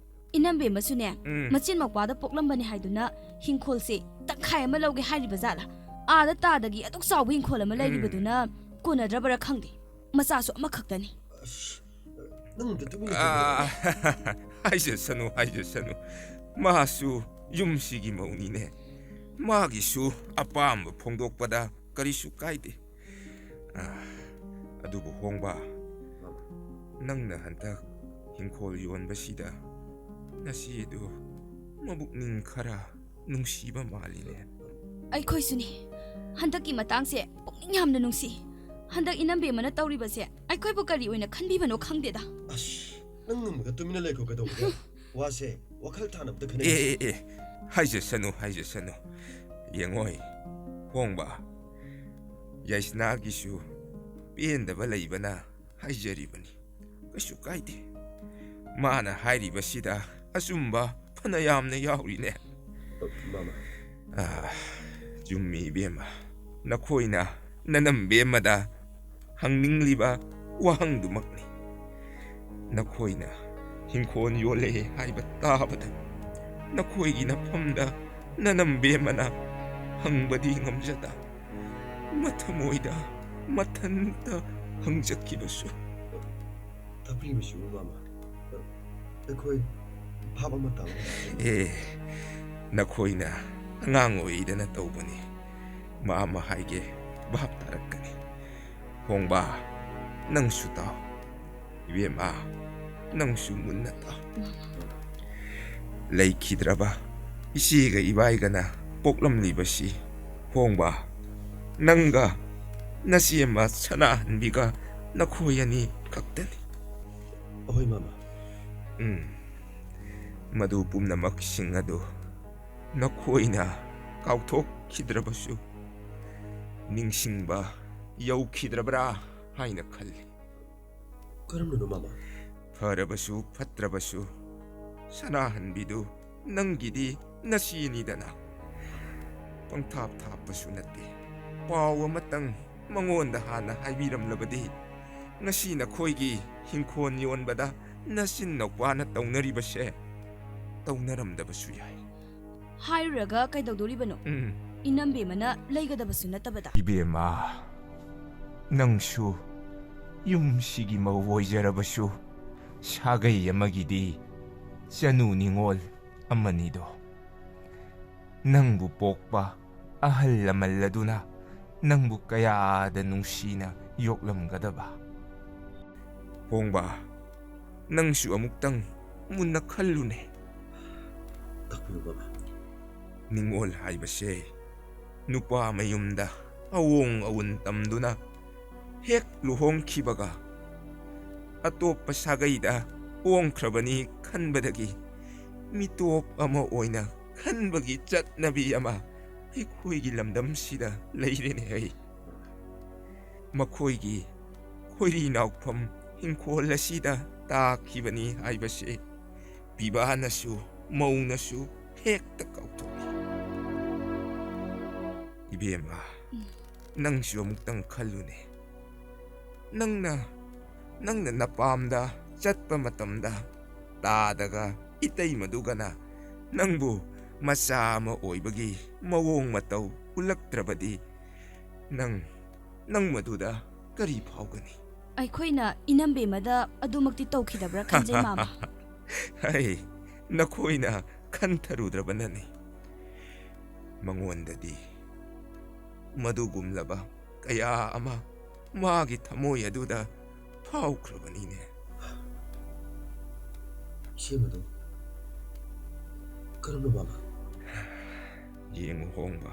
ꯏꯅꯝꯕꯦꯝꯃꯁꯨꯅꯦ, ꯎꯝ꯫ ꯃꯆꯤꯟ ꯃꯧꯄ꯭ꯋꯥꯗ ꯄꯣꯛꯂꯝꯕꯅꯤ ꯍꯥꯏꯗꯨꯅ ꯍꯤꯡꯈꯣꯜꯁꯦ ꯇꯪꯈꯥꯏ ꯑꯃ ꯂꯧꯒꯦ ꯍꯥꯏꯔꯤꯕ ꯖꯥꯠꯂ? ꯑꯥꯗ ꯇꯥꯗꯒꯤ ꯑꯗꯨꯛ ꯆꯥꯎꯕ ꯍꯤꯡꯈꯣꯜ ꯑꯃ ꯎꯝ꯫ ꯂꯩꯔꯤꯕꯗꯨꯅ ꯀꯣꯟꯅꯗ꯭ꯔꯕꯔꯥ ꯈꯪꯗꯦ꯫ ꯃꯆꯥꯁꯨ ꯑꯃꯈꯛꯇꯅꯤ꯫ ꯑꯁ, ꯅꯪ ꯑꯝꯇ ꯇꯨꯃꯤꯟ ꯂꯩꯊꯣꯛꯑꯣ꯫ ꯑꯥ, ꯍꯥꯏꯖꯁꯅꯨ, ꯍꯥꯏꯖꯁꯅꯨ꯫ ꯃꯥꯁꯨ ꯌꯨꯝꯁꯤꯒꯤ ꯃꯧꯅꯤꯅꯦ꯫ ꯃꯥꯒꯤꯁꯨ ꯑꯄꯥꯝꯕ ꯐꯣꯡꯗꯣꯛꯄꯗ ꯀꯔꯤꯁꯨ ꯀꯥꯏꯗꯦ꯫ ꯑꯥ, ꯑꯗꯨꯕꯨ ꯍꯣꯡꯕ, ꯅꯪꯅ ꯍꯟꯗꯛ ꯍꯤꯡꯈꯣꯜ ꯌꯣꯟꯕꯁꯤꯗ ꯅꯆꯦꯗꯨ ꯃꯕꯨꯛꯅꯤꯡ ꯈꯔ ꯅꯨꯡꯁꯤꯕ ꯃꯥꯜꯂꯤꯅꯦ꯫ ꯑꯩꯈꯣꯏꯁꯨꯅꯤ꯫ ꯍꯟꯗꯛꯀꯤ ꯃꯇꯥꯡꯁꯦ ꯄꯨꯛꯅꯤꯡ ꯌꯥꯝꯅ ꯅꯨꯡꯁꯤ꯫ ꯍꯟꯗꯛ ꯏꯅꯝꯕꯦꯝꯃꯅ ꯇꯧꯔꯤꯕꯁꯦ ꯑꯩꯈꯣꯏꯕꯨ ꯀꯔꯤ ꯑꯣꯏꯅ ꯈꯟꯕꯤꯕꯅꯣ ꯈꯪꯗꯦꯗ꯫ ꯑꯁ, ꯅꯪ ꯉꯝꯃꯒ ꯇꯨꯃꯤꯟꯅ ꯂꯩꯈꯣ꯫ ꯀꯩꯗꯧꯕꯗ? ꯋꯥꯁꯦ ꯋꯥꯈꯜ ꯇꯥꯅꯕꯗ ꯑꯦ ꯈꯟꯅꯔꯤꯁꯦ꯫ ꯑꯦ ꯑꯦ, ꯍꯥꯏꯖꯁꯅꯨ, ꯍꯥꯏꯖꯁꯅꯨ꯫ ꯌꯦꯡꯉꯣꯏ, ꯍꯣꯡꯕ, ꯌꯥꯏꯁꯅꯥꯒꯤꯁꯨ ꯄꯦꯟꯗꯕ ꯂꯩꯕꯅ ꯍꯥꯏꯖꯔꯤꯕꯅꯤ꯫ ꯀꯩꯁꯨ ꯀꯥꯏꯗꯦ꯫ ꯃꯥꯅ ꯍꯥꯏꯔꯤꯕꯁꯤꯗ ꯑꯆꯨꯝꯕ ꯐꯅ ꯌꯥꯝꯅ ꯌꯥꯎꯔꯤꯅꯦ꯫ ꯃꯥꯃ꯫ ꯑꯥ, ꯆꯨꯝꯃꯤ ꯏꯕꯦꯝꯃ, ꯅꯈꯣꯏꯅ ꯅꯅꯝꯕꯦꯝꯃꯗ ꯍꯪꯅꯤꯡꯂꯤꯕ ꯋꯥꯍꯪꯗꯨꯃꯛꯅꯤ꯫ ꯅꯈꯣꯏꯅ ꯍꯤꯡꯈꯣꯜ ꯌꯣꯜꯂꯦ ꯍꯥꯏꯕ ꯇꯥꯕꯗ ꯅꯈꯣꯏꯒꯤ ꯅꯐꯝꯗ ꯅꯅꯝꯕꯦꯝꯃꯅ ꯍꯪꯕꯗꯤ ꯉꯝꯖꯗ, ꯃꯊꯃꯣꯏꯗ ꯃꯊꯟꯇ ꯍꯪꯖꯈꯤꯕꯁꯨ꯫ ꯇꯥꯛꯄꯤꯕꯁꯤꯕꯨ ꯃꯥꯃ, ꯑꯩꯈꯣꯏ ꯚꯥꯞ ꯑꯃ ꯇꯥꯕ ꯉꯝꯗꯦ꯫ ꯑꯦ, ꯅꯈꯣꯏꯅ ꯑꯉꯥꯡ ꯑꯣꯏꯔꯤꯗꯅ ꯇꯧꯕꯅꯤ꯫ ꯃꯥꯃ ꯍꯥꯏꯒꯦ, ꯚꯥꯞ ꯇꯥꯔꯛꯀꯅꯤ꯫ ꯍꯣꯡꯕ, ꯅꯪꯁꯨ ꯇꯥꯎ꯫ ꯏꯕꯦꯝꯃ, ꯅꯪꯁꯨ ꯃꯨꯟꯅ ꯇꯥꯎ꯫ ꯂꯩꯈꯤꯗ꯭ꯔꯕ ꯏꯆꯦꯒ ꯏꯕꯥꯏꯒꯅ ꯄꯣꯛꯂꯝꯂꯤꯕꯁꯤ, ꯍꯣꯡꯕ, ꯅꯪꯒ ꯅꯆꯦꯝꯃ ꯁꯅꯥꯍꯟꯕꯤꯒ ꯅꯈꯣꯏ ꯑꯅꯤ ꯈꯛꯇꯅꯤ꯫ ꯑꯍꯣꯏ ꯃꯥꯃ꯫ ꯎꯝ, ꯃꯗꯨ ꯄꯨꯝꯅꯃꯛꯁꯤꯡ ꯑꯗꯨ ꯅꯈꯣꯏꯅ ꯀꯥꯎꯊꯣꯛꯈꯤꯗ꯭ꯔꯕꯁꯨ, ꯅꯤꯡꯁꯤꯡꯕ ꯌꯧꯈꯤꯗ꯭ꯔꯕ꯭ꯔꯥ ꯍꯥꯏꯅ ꯈꯜꯂꯤ꯫ ꯀꯔꯝꯕꯅꯣ ꯃꯥꯃ? ꯐꯔꯕꯁꯨ ꯐꯠꯇ꯭ꯔꯕꯁꯨ, ꯁꯅꯥꯍꯟꯕꯤꯗꯨ ꯅꯪꯒꯤꯗꯤ ꯅꯆꯦꯅꯤꯗꯅ꯫ ꯄꯪꯊꯥꯞ ꯊꯥꯞꯄꯁꯨ ꯅꯠꯇꯦ꯫ ꯄꯥꯎ ꯑꯃꯇꯪ ꯃꯉꯣꯟꯗ ꯍꯥꯟꯅ ꯍꯥꯏꯕꯤꯔꯝꯂꯕꯗꯤ, ꯉꯁꯤ ꯅꯈꯣꯏꯒꯤ ꯍꯤꯡꯈꯣꯜ ꯌꯣꯟꯕꯗ ꯅꯆꯤꯟ ꯅꯧꯄꯥꯅ ꯇꯧꯅꯔꯤꯕꯁꯦ ꯇꯧꯅꯔꯝꯗꯕꯁꯨ ꯌꯥꯏ꯫ ꯍꯥꯏꯔꯨꯔꯒ ꯀꯩꯗꯧꯗꯣꯔꯤꯕꯅꯣ? ꯎꯝ꯫ ꯏꯅꯝꯕꯦꯝꯃꯅ ꯂꯩꯒꯗꯕꯁꯨ ꯅꯠꯇꯕꯗ꯫ ꯏꯕꯦꯝꯃ, ꯅꯪꯁꯨ ꯌꯨꯝꯁꯤꯒꯤ ꯃꯧ ꯑꯣꯏꯖꯔꯕꯁꯨ ꯁꯥꯒꯩ ꯑꯃꯒꯤꯗꯤ ꯆꯅꯨ ꯅꯤꯉꯣꯜ ꯑꯃꯅꯤꯗꯣ꯫ ꯅꯪꯕꯨ ꯄꯣꯛꯄ ꯑꯍꯜ ꯂꯃꯜ ꯑꯗꯨꯅ ꯅꯪꯕꯨ ꯀꯌꯥꯗ ꯅꯨꯡꯁꯤꯅ ꯌꯣꯛꯂꯝꯒꯗꯕ꯫ ꯍꯣꯡꯕ, ꯅꯪꯁꯨ ꯑꯃꯨꯛꯇꯪ ꯃꯨꯟꯅ ꯈꯜꯂꯨꯅꯦ꯫ ꯇꯥꯛꯄꯤꯌꯨ ꯃꯥꯃ꯫ ꯅꯤꯡꯉꯣꯜ ꯍꯥꯏꯕꯁꯦ ꯅꯨꯄꯥ ꯃꯌꯨꯝꯗ ꯑꯋꯣꯡ ꯑꯋꯨꯟ ꯇꯝꯗꯨꯅ ꯍꯦꯛ ꯂꯨꯍꯣꯡꯈꯤꯕꯒ ꯑꯇꯣꯞꯄ ꯁꯥꯒꯩꯗ ꯍꯣꯡꯈ꯭ꯔꯕꯅꯤ ꯈꯟꯕꯗꯒꯤ ꯃꯤꯇꯣꯞ ꯑꯃ ꯑꯣꯏꯅ ꯈꯟꯕꯒꯤ ꯆꯠꯅꯕꯤ ꯑꯃ ꯑꯩꯈꯣꯏꯒꯤ ꯂꯝꯗꯝꯁꯤꯗ ꯂꯩꯔꯦꯅꯦ꯫ ꯑꯩ ꯃꯈꯣꯏꯒꯤ ꯈꯣꯏꯔꯤ ꯅꯥꯎꯐꯝ ꯏꯪꯈꯣꯜ ꯑꯁꯤꯗ ꯇꯥꯈꯤꯕꯅꯤ ꯍꯥꯏꯕꯁꯦ ꯄꯤꯕꯥꯅꯁꯨ ꯃꯧꯅꯁꯨ ꯍꯦꯛꯇ ꯀꯥꯎꯊꯣꯛꯏ꯫ ꯏꯕꯦꯝꯃ, ꯎꯝ꯫ ꯅꯪꯁꯨ ꯑꯃꯨꯛꯇꯪ ꯈꯜꯂꯨꯅꯦ꯫ ꯅꯪꯅ, ꯅꯪꯅ ꯅꯄꯥꯝꯗ ꯆꯠꯄ ꯃꯇꯝꯗ ꯇꯥꯗꯒ ꯏꯇꯩꯃꯗꯨꯒꯅ ꯅꯪꯕꯨ ꯃꯆꯥ ꯑꯃ ꯑꯣꯏꯕꯒꯤ ꯃꯑꯣꯡ ꯃꯇꯧ ꯎꯠꯂꯛꯇ꯭ꯔꯕꯗꯤ ꯅꯪ, ꯅꯪ ꯃꯗꯨꯗ ꯀꯔꯤ ꯐꯥꯎꯒꯅꯤ? ꯑꯩꯈꯣꯏꯅ ꯏꯅꯝꯕꯦꯝꯃꯗ ꯑꯗꯨꯃꯛꯇꯤ ꯇꯧꯈꯤꯗꯕ꯭ꯔꯥ ꯈꯟꯖꯩ, ꯃꯥꯃ꯫ ꯍꯩ, ꯅꯈꯣꯏꯅ ꯈꯟꯊꯔꯨꯗ꯭ꯔꯕꯅꯅꯤ꯫ ꯃꯉꯣꯟꯗꯗꯤ ꯃꯗꯨꯒꯨꯝꯂꯕ ꯀꯌꯥ ꯑꯃ ꯃꯥꯒꯤ ꯊꯃꯣꯏ ꯑꯗꯨꯗ ꯐꯥꯎꯈ꯭ꯔꯕꯅꯤꯅꯦ꯫ ꯏꯆꯦ, ꯃꯗꯨ ꯀꯔꯝꯅ, ꯃꯥꯃ? ꯌꯦꯡꯉꯨ ꯍꯣꯡꯕ,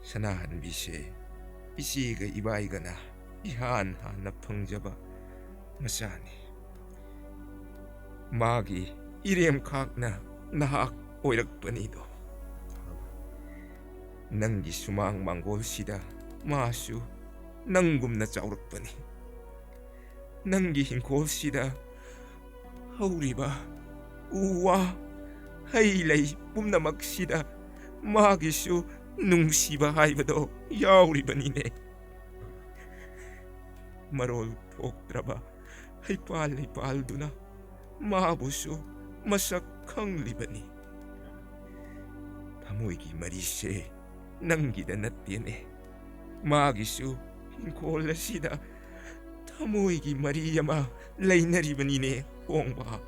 ꯁꯅꯥꯍꯟꯕꯤꯁꯦ ꯏꯆꯦꯒ ꯏꯕꯥꯏꯒꯅ ꯏꯍꯥꯟ ꯍꯥꯟꯅ ꯐꯪꯖꯕ ꯃꯆꯥꯅꯤ꯫ ꯃꯥꯒꯤ ꯏꯔꯦꯝꯈꯥꯛꯅ ꯅꯍꯥꯛ ꯑꯣꯏꯔꯛꯄꯅꯤꯗꯣ꯫ ꯅꯪꯒꯤ ꯁꯨꯃꯥꯡ ꯃꯥꯡꯒꯣꯜꯁꯤꯗ ꯃꯥꯁꯨ ꯅꯪꯒꯨꯝꯅ ꯆꯥꯎꯔꯛꯄꯅꯤ꯫ ꯅꯪꯒꯤ ꯏꯪꯈꯣꯜꯁꯤꯗ ꯍꯧꯔꯤꯕ ꯎ ꯋꯥ, ꯍꯩ ꯂꯩ ꯄꯨꯝꯅꯃꯛꯁꯤꯗ ꯃꯥꯒꯤꯁꯨ ꯅꯨꯡꯁꯤꯕ ꯍꯥꯏꯕꯗꯣ ꯌꯥꯎꯔꯤꯕꯅꯤꯅꯦ꯫ ꯃꯔꯣꯜ ꯊꯣꯛꯇ꯭ꯔꯕ ꯍꯩꯄꯥꯜ ꯂꯩꯄꯥꯜꯗꯨꯅ ꯃꯥꯕꯨꯁꯨ ꯃꯁꯛ ꯈꯪꯂꯤꯕꯅꯤ꯫ ꯊꯃꯣꯏꯒꯤ ꯃꯔꯤꯁꯦ ꯅꯪꯒꯤꯗ ꯅꯠꯇꯦꯅꯦ꯫ ꯃꯥꯒꯤꯁꯨ ꯏꯪꯈꯣꯜ ꯑꯁꯤꯗ ꯊꯃꯣꯏꯒꯤ ꯃꯔꯤ ꯑꯃ ꯂꯩꯅꯔꯤꯕꯅꯤꯅꯦ, ꯍꯣꯡꯕ꯫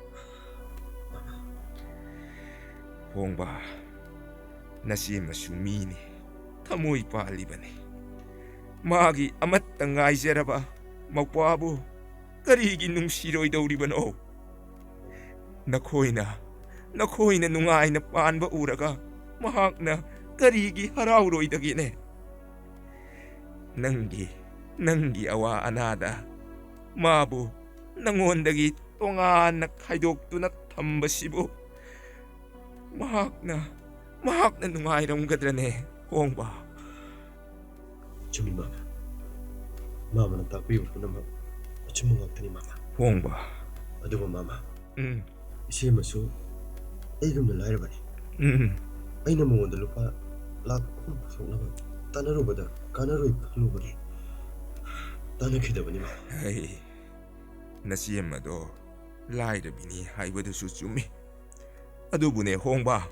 ꯍꯣꯡꯕ, ꯅꯆꯦꯃꯁꯨ ꯃꯤꯅꯤ, ꯊꯃꯣꯏ ꯄꯥꯜꯂꯤꯕꯅꯤ꯫ ꯃꯥꯒꯤ ꯑꯃꯠꯇ ꯉꯥꯏꯖꯔꯕ ꯃꯧꯄ꯭ꯋꯥꯕꯨ ꯀꯔꯤꯒꯤ ꯅꯨꯡꯁꯤꯔꯣꯏꯗꯧꯔꯤꯕꯅꯣ? ꯅꯈꯣꯏꯅ, ꯅꯈꯣꯏꯅ ꯅꯨꯡꯉꯥꯏꯅ ꯄꯥꯟꯕ ꯎꯔꯒ ꯃꯍꯥꯛꯅ ꯀꯔꯤꯒꯤ ꯍꯔꯥꯎꯔꯣꯏꯗꯒꯦꯅꯦ? ꯅꯪꯒꯤ, ꯅꯪꯒꯤ ꯑꯋꯥ ꯑꯅꯥꯗ ꯃꯥꯕꯨ ꯅꯪꯉꯣꯟꯗꯒꯤ ꯇꯣꯉꯥꯟꯅ ꯈꯥꯏꯗꯣꯛꯇꯨꯅ ꯊꯝꯕꯁꯤꯕꯨ ꯃꯍꯥꯛꯅ, ꯃꯍꯥꯛꯅ ꯅꯨꯡꯉꯥꯏꯔꯝꯒꯗ꯭ꯔꯅꯦ, ꯍꯣꯡꯕ? ꯆꯨꯝꯃꯤ, ꯃꯥꯃ꯫ ꯃꯥꯃꯅ ꯇꯥꯛꯄꯤꯕ ꯄꯨꯝꯅꯃꯛ ꯑꯆꯨꯝꯕ ꯉꯥꯛꯇꯅꯤ, ꯃꯥꯃ꯫ ꯍꯣꯡꯕ꯫ ꯑꯗꯨꯕꯨ, ꯃꯥꯃ, ꯎꯝ꯫ ꯏꯆꯦꯃꯁꯨ ꯑꯩꯒꯨꯝꯅ ꯂꯥꯏꯔꯕꯅꯤ꯫ ꯎꯝ꯫ ꯑꯩꯅ ꯃꯉꯣꯟꯗ ꯂꯨꯄꯥ ꯂꯥꯈ ꯑꯍꯨꯝ ꯄꯨꯊꯣꯛꯅꯕ ꯇꯥꯟꯅꯔꯨꯕꯗ ꯀꯥꯟꯅꯔꯣꯏ ꯈꯜꯂꯨꯕꯒꯤ ꯇꯥꯟꯅꯈꯤꯗꯕꯅꯤ, ꯃꯥꯃ꯫ ꯍꯩ, ꯅꯆꯦꯃꯗꯣ ꯂꯥꯏꯔꯕꯤꯅꯤ ꯍꯥꯏꯕꯗꯨꯁꯨ ꯆꯨꯝꯃꯤ꯫ ꯑꯗꯨꯕꯨꯅꯦ, ꯍꯣꯡꯕ,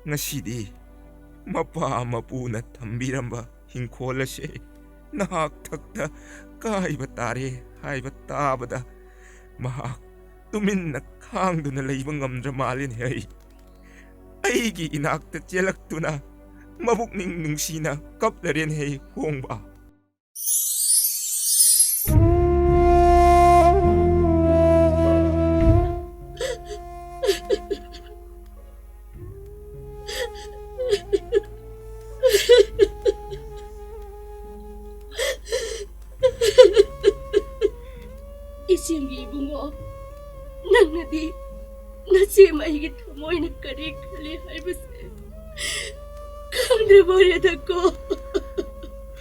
ꯉꯁꯤꯗꯤ ꯃꯄꯥ ꯃꯄꯨꯅ ꯊꯝꯕꯤꯔꯝꯕ ꯍꯤꯡꯈꯣꯜ ꯑꯁꯦ ꯅꯍꯥꯛ ꯊꯛꯇ ꯀꯥꯏꯕ ꯇꯥꯔꯦ ꯍꯥꯏꯕ ꯇꯥꯕꯗ ꯃꯍꯥꯛ ꯇꯨꯃꯤꯟꯅ ꯈꯥꯡꯗꯨꯅ ꯂꯩꯕ ꯉꯝꯗ꯭ꯔ ꯃꯥꯜꯂꯦꯅꯦ꯫ ꯑꯩ, ꯑꯩꯒꯤ ꯏꯅꯥꯛꯇ ꯆꯦꯜꯂꯛꯇꯨꯅ ꯃꯕꯨꯛꯅꯤꯡ ꯅꯨꯡꯁꯤꯅ ꯀꯞꯂꯔꯦꯅꯦ, ꯍꯣꯡꯕ꯫ ꯏꯆꯦꯝꯒꯤ ꯏꯕꯨꯡꯉꯣ, ꯅꯪꯅꯗꯤ ꯅꯆꯦꯝ ꯑꯩꯒꯤ ꯊꯃꯣꯏꯅ ꯀꯔꯤ ꯈꯜꯂꯤ ꯍꯥꯏꯕꯁꯦ ꯈꯪꯗ꯭ꯔꯤꯕꯣꯏꯔꯦꯗꯀꯣ꯫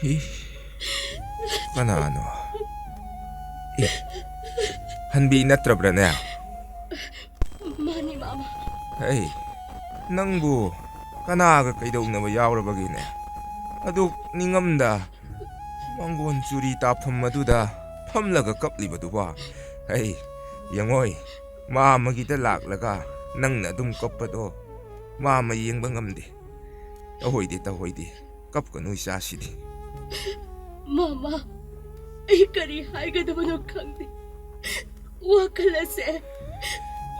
ꯏ, ꯀꯅꯥꯅꯣ? ꯏ, ꯍꯟꯕꯤ ꯅꯠꯇ꯭ꯔꯕ꯭ꯔꯅꯦ? ꯃꯥꯅꯤ, ꯃꯥꯃ꯫ ꯍꯩ, ꯅꯪꯕꯨ ꯀꯅꯥꯒ ꯀꯩꯗꯧꯅꯕ ꯌꯥꯎꯔꯕꯒꯤꯅꯦ? ꯑꯗꯨꯛ ꯅꯤꯡꯉꯝꯗ ꯃꯪꯒꯣꯟ ꯆꯨꯔꯤ ꯇꯥꯐꯝ ꯑꯗꯨꯗ ꯐꯝꯂꯒ ꯀꯞꯂꯤꯕꯗꯨꯕꯣ? ꯍꯩ, ꯌꯦꯡꯉꯣꯏ, ꯃꯥꯃꯒꯤꯗ ꯂꯥꯛꯂꯒ ꯅꯪꯅ ꯑꯗꯨꯝ ꯀꯞꯄꯗꯣ ꯃꯥꯃ ꯌꯦꯡꯕ ꯉꯝꯗꯦ꯫ ꯇꯧꯍꯣꯏꯗꯦ, ꯇꯧꯍꯣꯏꯗꯦ, ꯀꯞꯀꯅꯨ ꯏꯆꯥꯁꯤꯗꯤ꯫ ꯃꯥꯃ, ꯑꯩ ꯀꯔꯤ ꯍꯥꯏꯒꯗꯕꯅꯣ ꯈꯪꯗꯦ꯫ ꯋꯥꯈꯜ ꯑꯁꯦ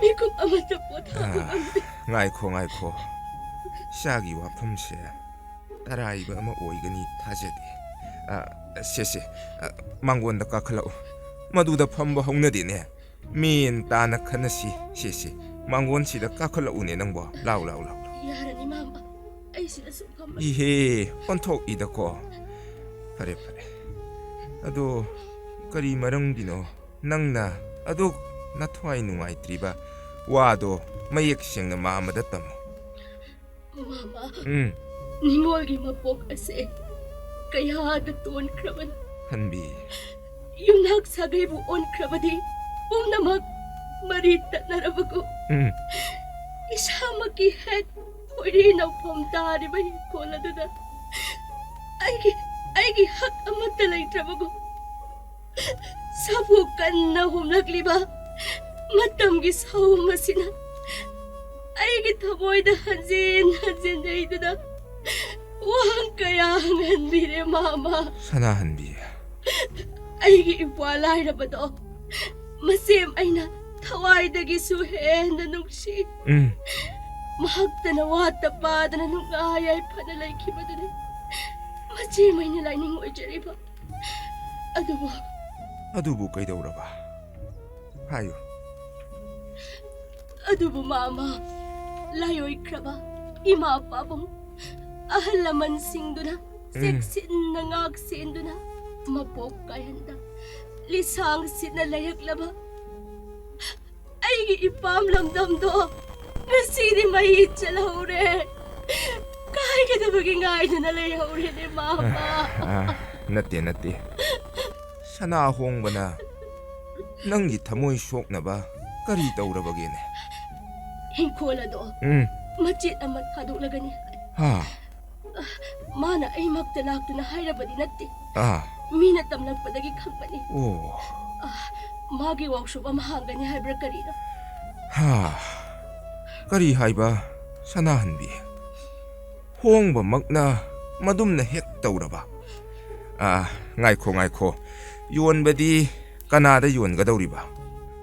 ꯃꯤꯀꯨꯞ ꯑꯃꯠꯇ ꯄꯣꯊꯥꯕ ꯑꯥ, ꯉꯝꯗꯦ꯫ ꯉꯥꯏꯈꯣ, ꯉꯥꯏꯈꯣ꯫ ꯏꯆꯥꯒꯤ ꯋꯥꯐꯝꯁꯦ ꯑꯔꯥꯏꯕ ꯑꯃ ꯑꯣꯏꯒꯅꯤ ꯊꯥꯖꯗꯦ꯫ ꯑ, ꯁꯦ, ꯁꯦ, ꯑ, ꯃꯥꯡꯒꯣꯟꯗ ꯀꯥꯈꯠꯂꯛꯎ꯫ ꯃꯗꯨꯗ ꯐꯝꯕ ꯍꯧꯅꯗꯦꯅꯦ꯫ ꯃꯦꯟ ꯇꯥꯅ ꯈꯟꯅꯁꯤ꯫ ꯁꯦ, ꯁꯦ, ꯃꯥꯡꯒꯣꯟꯁꯤꯗ ꯀꯥꯈꯠꯂꯛꯎꯅꯦ ꯅꯪꯕꯣ꯫ ꯂꯥꯎ, ꯂꯥꯎ, ꯂꯥꯎ, ꯂꯥꯎ꯫ ꯌꯥꯔꯅꯤ, ꯃꯥꯃ꯫ ꯑꯩ ꯁꯤꯗ ꯁꯨꯝ ꯐꯝꯃꯒꯦ꯫ ꯏꯍꯦ, ꯑꯣꯟꯊꯣꯛꯏꯗꯀꯣ꯫ ꯐꯔꯦ, ꯐꯔꯦ꯫ ꯑꯗꯣ ꯀꯔꯤ ꯃꯔꯝꯒꯤꯅꯣ ꯅꯪꯅ ꯑꯗꯨꯛ ꯅꯊ꯭ꯋꯥꯏ ꯅꯨꯡꯉꯥꯏꯇ꯭ꯔꯤꯕ? ꯋꯥꯗꯣ ꯃꯌꯦꯛ ꯁꯦꯡꯅ ꯃꯥꯝꯃꯗ ꯇꯝꯃꯨ꯫ ꯃꯥꯝꯃ, ꯎꯝ꯫ ꯅꯤꯡꯉꯣꯜꯒꯤ ꯃꯄꯣꯛ ꯑꯁꯦ ꯀꯌꯥꯗ ꯇꯣꯟꯈ꯭ꯔꯕꯅꯤ꯫ ꯍꯟꯕꯤ꯫ ꯌꯨꯝꯅꯥꯛ ꯁꯥꯒꯩꯕꯨ ꯑꯣꯟꯈ꯭ꯔꯕꯗꯤ ꯄꯨꯝꯅꯃꯛ ꯃꯔꯤ ꯇꯠꯅꯔꯕꯒꯨꯝ꯫ ꯎꯝ꯫ ꯏꯁꯥꯃꯛꯀꯤ ꯍꯦꯛ ꯈꯣꯏꯔꯤ ꯅꯧꯐꯝ ꯇꯥꯔꯤꯕ ꯏꯪꯈꯣꯜ ꯑꯗꯨꯗ ꯑꯩꯒꯤ, ꯑꯩꯒꯤ ꯍꯛ ꯑꯃꯠꯇ ꯂꯩꯇ꯭ꯔꯕꯒꯨꯝ꯫ ꯁꯥꯐꯨ ꯀꯟꯅ ꯍꯨꯝꯂꯛꯂꯤꯕ ꯃꯇꯝꯒꯤ ꯁꯥꯎꯝ ꯑꯁꯤꯅ ꯑꯩꯒꯤ ꯊꯃꯣꯏꯗ ꯍꯟꯖꯤꯟ ꯍꯟꯖꯤꯟ ꯌꯩꯗꯨꯅ ꯋꯥꯍꯪ ꯀꯌꯥ ꯍꯪꯍꯟꯕꯤꯔꯦ, ꯃꯥꯝꯃ꯫ ꯁꯅꯥꯍꯟꯕꯤ꯫ ꯑꯩꯒꯤ ꯏꯄ꯭ꯋꯥ ꯂꯥꯏꯔꯕꯗꯣ ꯃꯆꯦꯝ ꯑꯩꯅ ꯊꯋꯥꯏꯗꯒꯤꯁꯨ ꯍꯦꯟꯅ ꯅꯨꯡꯁꯤ꯫ ꯎꯝ꯫ ꯃꯍꯥꯛꯇꯅ ꯋꯥꯠꯇ ꯄꯥꯗꯅ ꯅꯨꯡꯉꯥꯏ ꯌꯥꯏꯐꯅ ꯂꯩꯈꯤꯕꯗꯨꯅꯤ ꯃꯆꯦꯝ ꯑꯩꯅ ꯂꯥꯏꯅꯤꯡ ꯑꯣꯏꯖꯔꯤꯕ꯫ ꯑꯗꯨꯕꯨ ꯑꯗꯨꯕꯨ ꯀꯩꯗꯧꯔꯕ? ꯍꯥꯏꯌꯨ꯫ ꯑꯗꯨꯕꯨ ꯃꯥꯝꯃ, ꯂꯥꯏꯑꯣꯏꯈ꯭ꯔꯕ ꯏꯃꯥ ꯄꯥꯕꯨꯡ ꯑꯍꯜ ꯂꯃꯟꯁꯤꯡꯗꯨꯅ ꯎꯝ꯫ ꯆꯦꯛꯁꯤꯟꯅ ꯉꯥꯛ ꯁꯦꯟꯗꯨꯅ ꯃꯄꯣꯛ ꯀꯥꯏꯍꯟꯗ ꯂꯤꯁꯥꯡ ꯁꯤꯠꯅ ꯂꯩꯔꯛꯂꯕ ꯑꯩꯒꯤ ꯏꯄꯥꯝ ꯂꯝꯗꯝꯗꯣ ꯉꯁꯤꯗꯤ ꯃꯩ ꯆꯠꯍꯧꯔꯦ꯫ ꯀꯥꯏꯒꯗꯕꯒꯤ ꯉꯥꯏꯗꯨꯅ ꯂꯩꯍꯧꯔꯦꯅꯦ, ꯃꯥꯝꯃ꯫ ꯑ, ꯅꯠꯇꯦ, ꯅꯠꯇꯦ꯫ ꯁꯅꯥ ꯍꯣꯡꯕꯅ ꯅꯪꯒꯤ ꯊꯃꯣꯏ ꯁꯣꯛꯅꯕ ꯀꯔꯤ ꯇꯧꯔꯕꯒꯦꯅꯦ? ꯏꯪꯈꯣꯜ ꯑꯗꯣ ꯎꯝ꯫ ꯃꯆꯦꯠ ꯑꯃ ꯊꯥꯗꯣꯛꯂꯒꯅꯤ꯫ ꯍꯥ? ꯃꯥꯅ ꯑꯩꯃꯛꯇ ꯂꯥꯛꯇꯨꯅ ꯍꯥꯏꯔꯕꯗꯤ ꯅꯠꯇꯦ꯫ ꯑꯥ꯫ ꯃꯤꯅ ꯇꯝꯂꯛꯄꯗꯒꯤ ꯈꯪꯕꯅꯤ꯫ ꯑꯣ꯫ ꯑ, ꯃꯥꯒꯤ ꯋꯥꯛꯁꯣꯞ ꯑꯃ ꯍꯥꯡꯒꯅꯤ ꯍꯥꯏꯕ꯭ꯔꯥ ꯀꯔꯤꯅꯣ? ꯍꯥ꯫ ꯀꯔꯤ ꯍꯥꯏꯕ, ꯁꯅꯥꯍꯟꯕꯤ? ꯍꯣꯡꯕꯃꯛꯅ ꯃꯗꯨꯝꯅ ꯍꯦꯛ ꯇꯧꯔꯕ? ꯑꯥ, ꯉꯥꯏꯈꯣ, ꯉꯥꯏꯈꯣ꯫ ꯌꯣꯟꯕꯗꯤ ꯀꯅꯥꯗ ꯌꯣꯟꯒꯗꯧꯔꯤꯕ?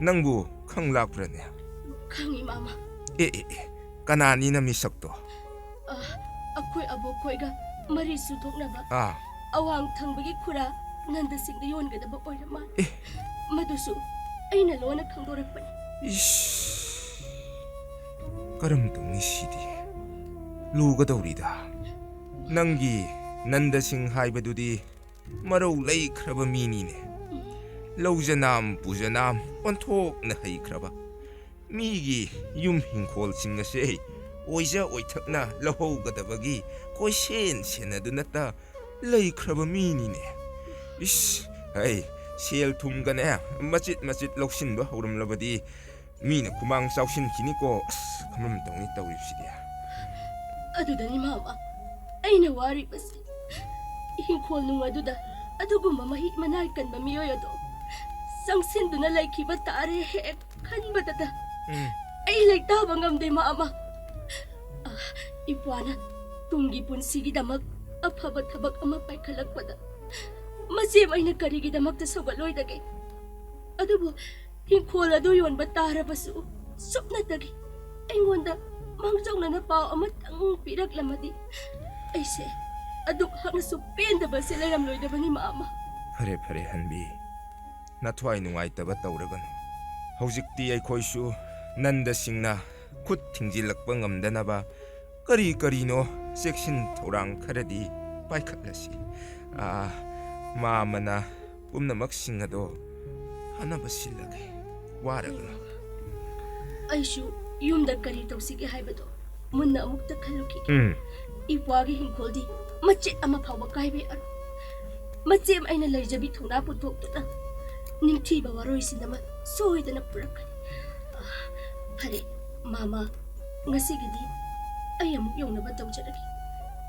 ꯅꯪꯕꯨ ꯈꯪꯂꯥꯛꯄ꯭ꯔꯅꯦ? ꯈꯪꯉꯤ, ꯃꯥꯃ꯫ ꯑꯦ, ꯑꯦ, ꯑꯦ, ꯀꯅꯥꯅꯤ ꯅꯃꯤꯁꯛꯇꯣ? ꯑ, ꯑꯩꯈꯣꯏ ꯑꯕꯣꯛ ꯈꯣꯏꯒ ꯃꯔꯤꯁꯨ ꯊꯣꯛꯅꯕ ꯑꯥ꯫ ꯑꯋꯥꯡ ꯊꯪꯕꯒꯤ ꯈꯨꯔꯥ ꯅꯟꯗ ꯁꯤꯡꯗ ꯌꯣꯟꯒꯗꯕ ꯑꯣꯏꯔ ꯃꯥꯜꯂꯦ꯫ ꯑꯦ꯫ ꯃꯗꯨꯁꯨ ꯑꯩꯅ ꯂꯣꯟꯅ ꯈꯪꯗꯣꯔꯛꯄꯅꯤ꯫ ꯏꯁ, ꯀꯔꯝ ꯇꯧꯅꯤ ꯁꯤꯗꯤ? ꯂꯨꯒꯗꯧꯔꯤꯗ꯫ ꯅꯪꯒꯤ ꯅꯟꯗ ꯁꯤꯡ ꯍꯥꯏꯕꯗꯨꯗꯤ ꯃꯔꯧ ꯂꯩꯈ꯭ꯔꯕ ꯃꯤꯅꯤꯅꯦ꯫ ꯂꯧꯖꯅꯥꯝ ꯄꯨꯖꯅꯥꯝ ꯑꯣꯟꯊꯣꯛꯅ ꯍꯩꯈ꯭ꯔꯕ, ꯃꯤꯒꯤ ꯌꯨꯝ ꯍꯤꯡꯈꯣꯜꯁꯤꯡ ꯑꯁꯦ ꯑꯣꯏꯖ ꯑꯣꯏꯊꯛꯅ ꯂꯧꯍꯧꯒꯗꯕꯒꯤ ꯀꯣꯏꯁꯦꯟ ꯁꯦꯟꯅꯗꯨꯅꯇ ꯂꯩꯈ꯭ꯔꯕ ꯃꯤꯅꯤꯅꯦ꯫ ꯏꯁ, ꯍꯩ, ꯁꯦꯜ ꯊꯨꯝꯒꯅꯦ ꯃꯆꯤꯠ ꯃꯆꯤꯠ ꯂꯧꯁꯤꯟꯕ ꯍꯧꯔꯝꯂꯕꯗꯤ ꯃꯤꯅ ꯈꯨꯃꯥꯡ ꯆꯥꯎꯁꯤꯟꯈꯤꯅꯤꯀꯣ꯫ ꯑꯁ, ꯀꯔꯝ ꯇꯧꯅꯤ ꯇꯧꯔꯤꯕꯁꯤꯗꯤ? ꯑꯗꯨꯗꯅꯤ ꯃꯥꯃ ꯑꯩꯅ ꯋꯥꯔꯤꯕꯁꯤ꯫ ꯏꯪꯈꯣꯜ ꯅꯨꯡ ꯑꯗꯨꯗ ꯑꯗꯨꯒꯨꯝꯕ ꯃꯍꯤꯛ ꯃꯅꯥꯏ ꯀꯟꯕ ꯃꯤꯑꯣꯏ ꯑꯗꯣ ꯆꯪꯁꯤꯟꯗꯨꯅ ꯂꯩꯈꯤꯕ ꯇꯥꯔꯦ ꯍꯦꯛ ꯈꯟꯕꯗꯇ ꯎꯝ꯫ ꯑꯩ ꯂꯩꯇꯥꯕ ꯉꯝꯗꯦ ꯃꯥꯃ꯫ ꯑ, ꯏꯄ꯭ꯋꯥꯅ ꯇꯨꯡꯒꯤ ꯄꯨꯟꯁꯤꯒꯤꯗꯃꯛ ꯑꯐꯕ ꯊꯕꯛ ꯑꯃ ꯄꯥꯏꯈꯠꯂꯛꯄꯗ ꯃꯆꯦꯝ ꯑꯩꯅ ꯀꯔꯤꯒꯤꯗꯃꯛꯇ ꯁꯧꯒꯠꯂꯣꯏꯗꯒꯦ? ꯑꯗꯨꯕꯨ ꯏꯪꯈꯣꯜ ꯑꯗꯨ ꯌꯣꯟꯕ ꯇꯥꯔꯕꯁꯨ ꯁꯨꯞꯅꯇꯒꯤ ꯑꯩꯉꯣꯟꯗ ꯃꯥꯡꯖꯧꯅꯅ ꯄꯥꯎ ꯑꯃꯇꯪ ꯄꯤꯔꯛꯂꯝꯃꯗꯤ ꯑꯩꯁꯦ ꯑꯗꯨꯛ ꯍꯛꯅꯁꯨ ꯄꯦꯟꯗꯕꯁꯦ ꯂꯩꯔꯝꯂꯣꯏꯗꯕꯅꯤ ꯃꯥꯃ꯫ ꯐꯔꯦ, ꯐꯔꯦ, ꯍꯟꯕꯤ꯫ ꯅꯊ꯭ꯋꯥꯏ ꯅꯨꯡꯉꯥꯏꯇꯕ ꯇꯧꯔꯒꯅꯨ꯫ ꯍꯧꯖꯤꯛꯇꯤ ꯑꯩꯈꯣꯏꯁꯨ ꯅꯟꯗꯁꯤꯡꯅ ꯈꯨꯠ ꯊꯤꯡꯖꯤꯜꯂꯛꯄ ꯉꯝꯗꯅꯕ ꯀꯔꯤ ꯀꯔꯤꯅꯣ ꯆꯦꯛꯁꯤꯟ ꯊꯧꯔꯥꯡ ꯈꯔꯗꯤ ꯄꯥꯏꯈꯠꯂꯁꯤ꯫ ꯑꯥ, ꯃꯥꯃꯅ ꯄꯨꯝꯅꯃꯛꯁꯤꯡ ꯑꯗꯣ ꯐꯅꯕ ꯁꯤꯜꯂꯒꯦ꯫ ꯋꯥꯔꯒꯅꯨ꯫ ꯑꯩꯁꯨ ꯌꯨꯝꯗ ꯀꯔꯤ ꯇꯧꯁꯤꯒꯦ ꯍꯥꯏꯕꯗꯣ ꯃꯨꯟꯅ ꯑꯃꯨꯛꯇ ꯈꯜꯂꯨꯈꯤꯒꯦ꯫ ꯎꯝ꯫ ꯏꯄ꯭ꯋꯥꯒꯤ ꯍꯤꯡꯈꯣꯜꯗꯤ ꯃꯆꯦꯠ ꯑꯃ ꯐꯥꯎꯕ ꯀꯥꯏꯕ ꯌꯥꯔꯣꯏ꯫ ꯃꯆꯦꯝ ꯑꯩꯅ ꯂꯩꯖꯕꯤ ꯊꯧꯅꯥ ꯄꯨꯊꯣꯛꯇꯨꯅ ꯅꯤꯡꯊꯤꯕ ꯋꯥꯔꯣꯏꯁꯤꯟ ꯑꯃ ꯁꯣꯏꯗꯅ ꯄꯨꯔꯛꯀꯅꯤ꯫ ꯐꯔꯦ, ꯃꯥꯃ, ꯉꯁꯤꯒꯤꯗꯤ ꯑꯩ ꯑꯃꯨꯛ ꯌꯧꯅꯕ ꯇꯧꯖꯔꯒꯦ꯫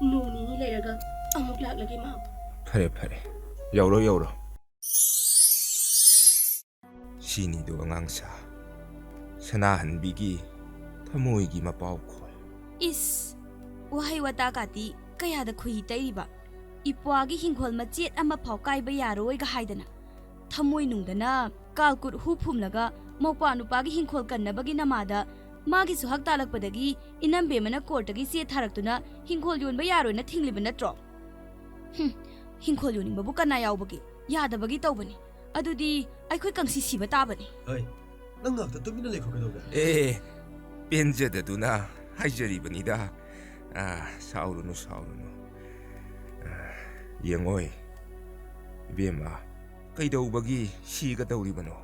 ꯅꯣꯡ ꯅꯤꯅꯤ ꯂꯩꯔꯒ ꯑꯃꯨꯛ ꯂꯥꯛꯂꯒꯦ, ꯃꯥꯃ꯫ ꯐꯔꯦ, ꯐꯔꯦ꯫ ꯌꯧꯔꯣ, ꯌꯧꯔꯣ꯫ ꯁꯤꯅꯤꯗꯣ ꯑꯉꯥꯡꯁꯥ, ꯁꯅꯥꯍꯟꯕꯤꯒꯤ ꯊꯃꯣꯏꯒꯤ ꯃꯄꯥꯎꯈꯣꯜ꯫ ꯏꯁ, ꯋꯥꯍꯩ ꯋꯥꯇꯥ ꯀꯥꯇꯤ ꯀꯌꯥꯗ ꯈꯨꯍꯤ ꯇꯩꯔꯤꯕ? ꯏꯄ꯭ꯋꯥꯒꯤ ꯍꯤꯡꯈꯣꯜ ꯃꯆꯦꯠ ꯑꯃ ꯐꯥꯎ ꯀꯥꯏꯕ ꯌꯥꯔꯣꯏꯒ ꯍꯥꯏꯗꯅ꯫ ꯊꯃꯣꯏ ꯅꯨꯡꯗꯅ ꯀꯥꯜꯀꯨꯠ ꯍꯨ ꯐꯨꯝꯂꯒ ꯃꯧꯄ꯭ꯋꯥ ꯅꯨꯄꯥꯒꯤ ꯍꯤꯡꯈꯣꯜ ꯀꯟꯅꯕꯒꯤ ꯅꯃꯥꯗ ꯃꯥꯒꯤꯁꯨ ꯍꯛ ꯇꯥꯜꯂꯛꯄꯗꯒꯤ ꯏꯅꯝꯕꯦꯝꯃꯅ ꯀꯣꯔꯠꯇꯒꯤ ꯆꯦ ꯊꯥꯔꯛꯇꯨꯅ ꯍꯤꯡꯈꯣꯜ ꯌꯣꯟꯕ ꯌꯥꯔꯣꯏꯅ ꯊꯤꯡꯂꯤꯕ ꯅꯠꯇ꯭ꯔꯣ? ꯍꯨꯝ, ꯍꯤꯡꯈꯣꯜ ꯌꯣꯟꯅꯤꯡꯕꯕꯨ ꯀꯅꯥ ꯌꯥꯎꯕꯒꯦ? ꯌꯥꯗꯕꯒꯤ ꯇꯧꯕꯅꯤ꯫ ꯑꯗꯨꯗꯤ ꯑꯩꯈꯣꯏ ꯀꯪꯁꯤ ꯁꯤꯕ ꯇꯥꯕꯅꯤ꯫ ꯍꯩ, ꯅꯪ ꯉꯥꯛꯇ ꯇꯨꯃꯤꯟꯅ ꯂꯩꯈꯣ ꯀꯩꯗꯧꯒꯦ? ꯑꯦ, ꯄꯦꯟꯖꯗꯗꯨꯅ ꯍꯥꯏꯖꯔꯤꯕꯅꯤꯗ꯫ ꯑꯥ, ꯁꯥꯎꯔꯨꯅꯨ, ꯁꯥꯎꯔꯨꯅꯨ꯫ ꯑꯥ, ꯌꯦꯡꯉꯣꯏ, ꯏꯕꯦꯝꯃ, ꯀꯩꯗꯧꯕꯒꯤ ꯁꯤꯒꯗꯧꯔꯤꯕꯅꯣ?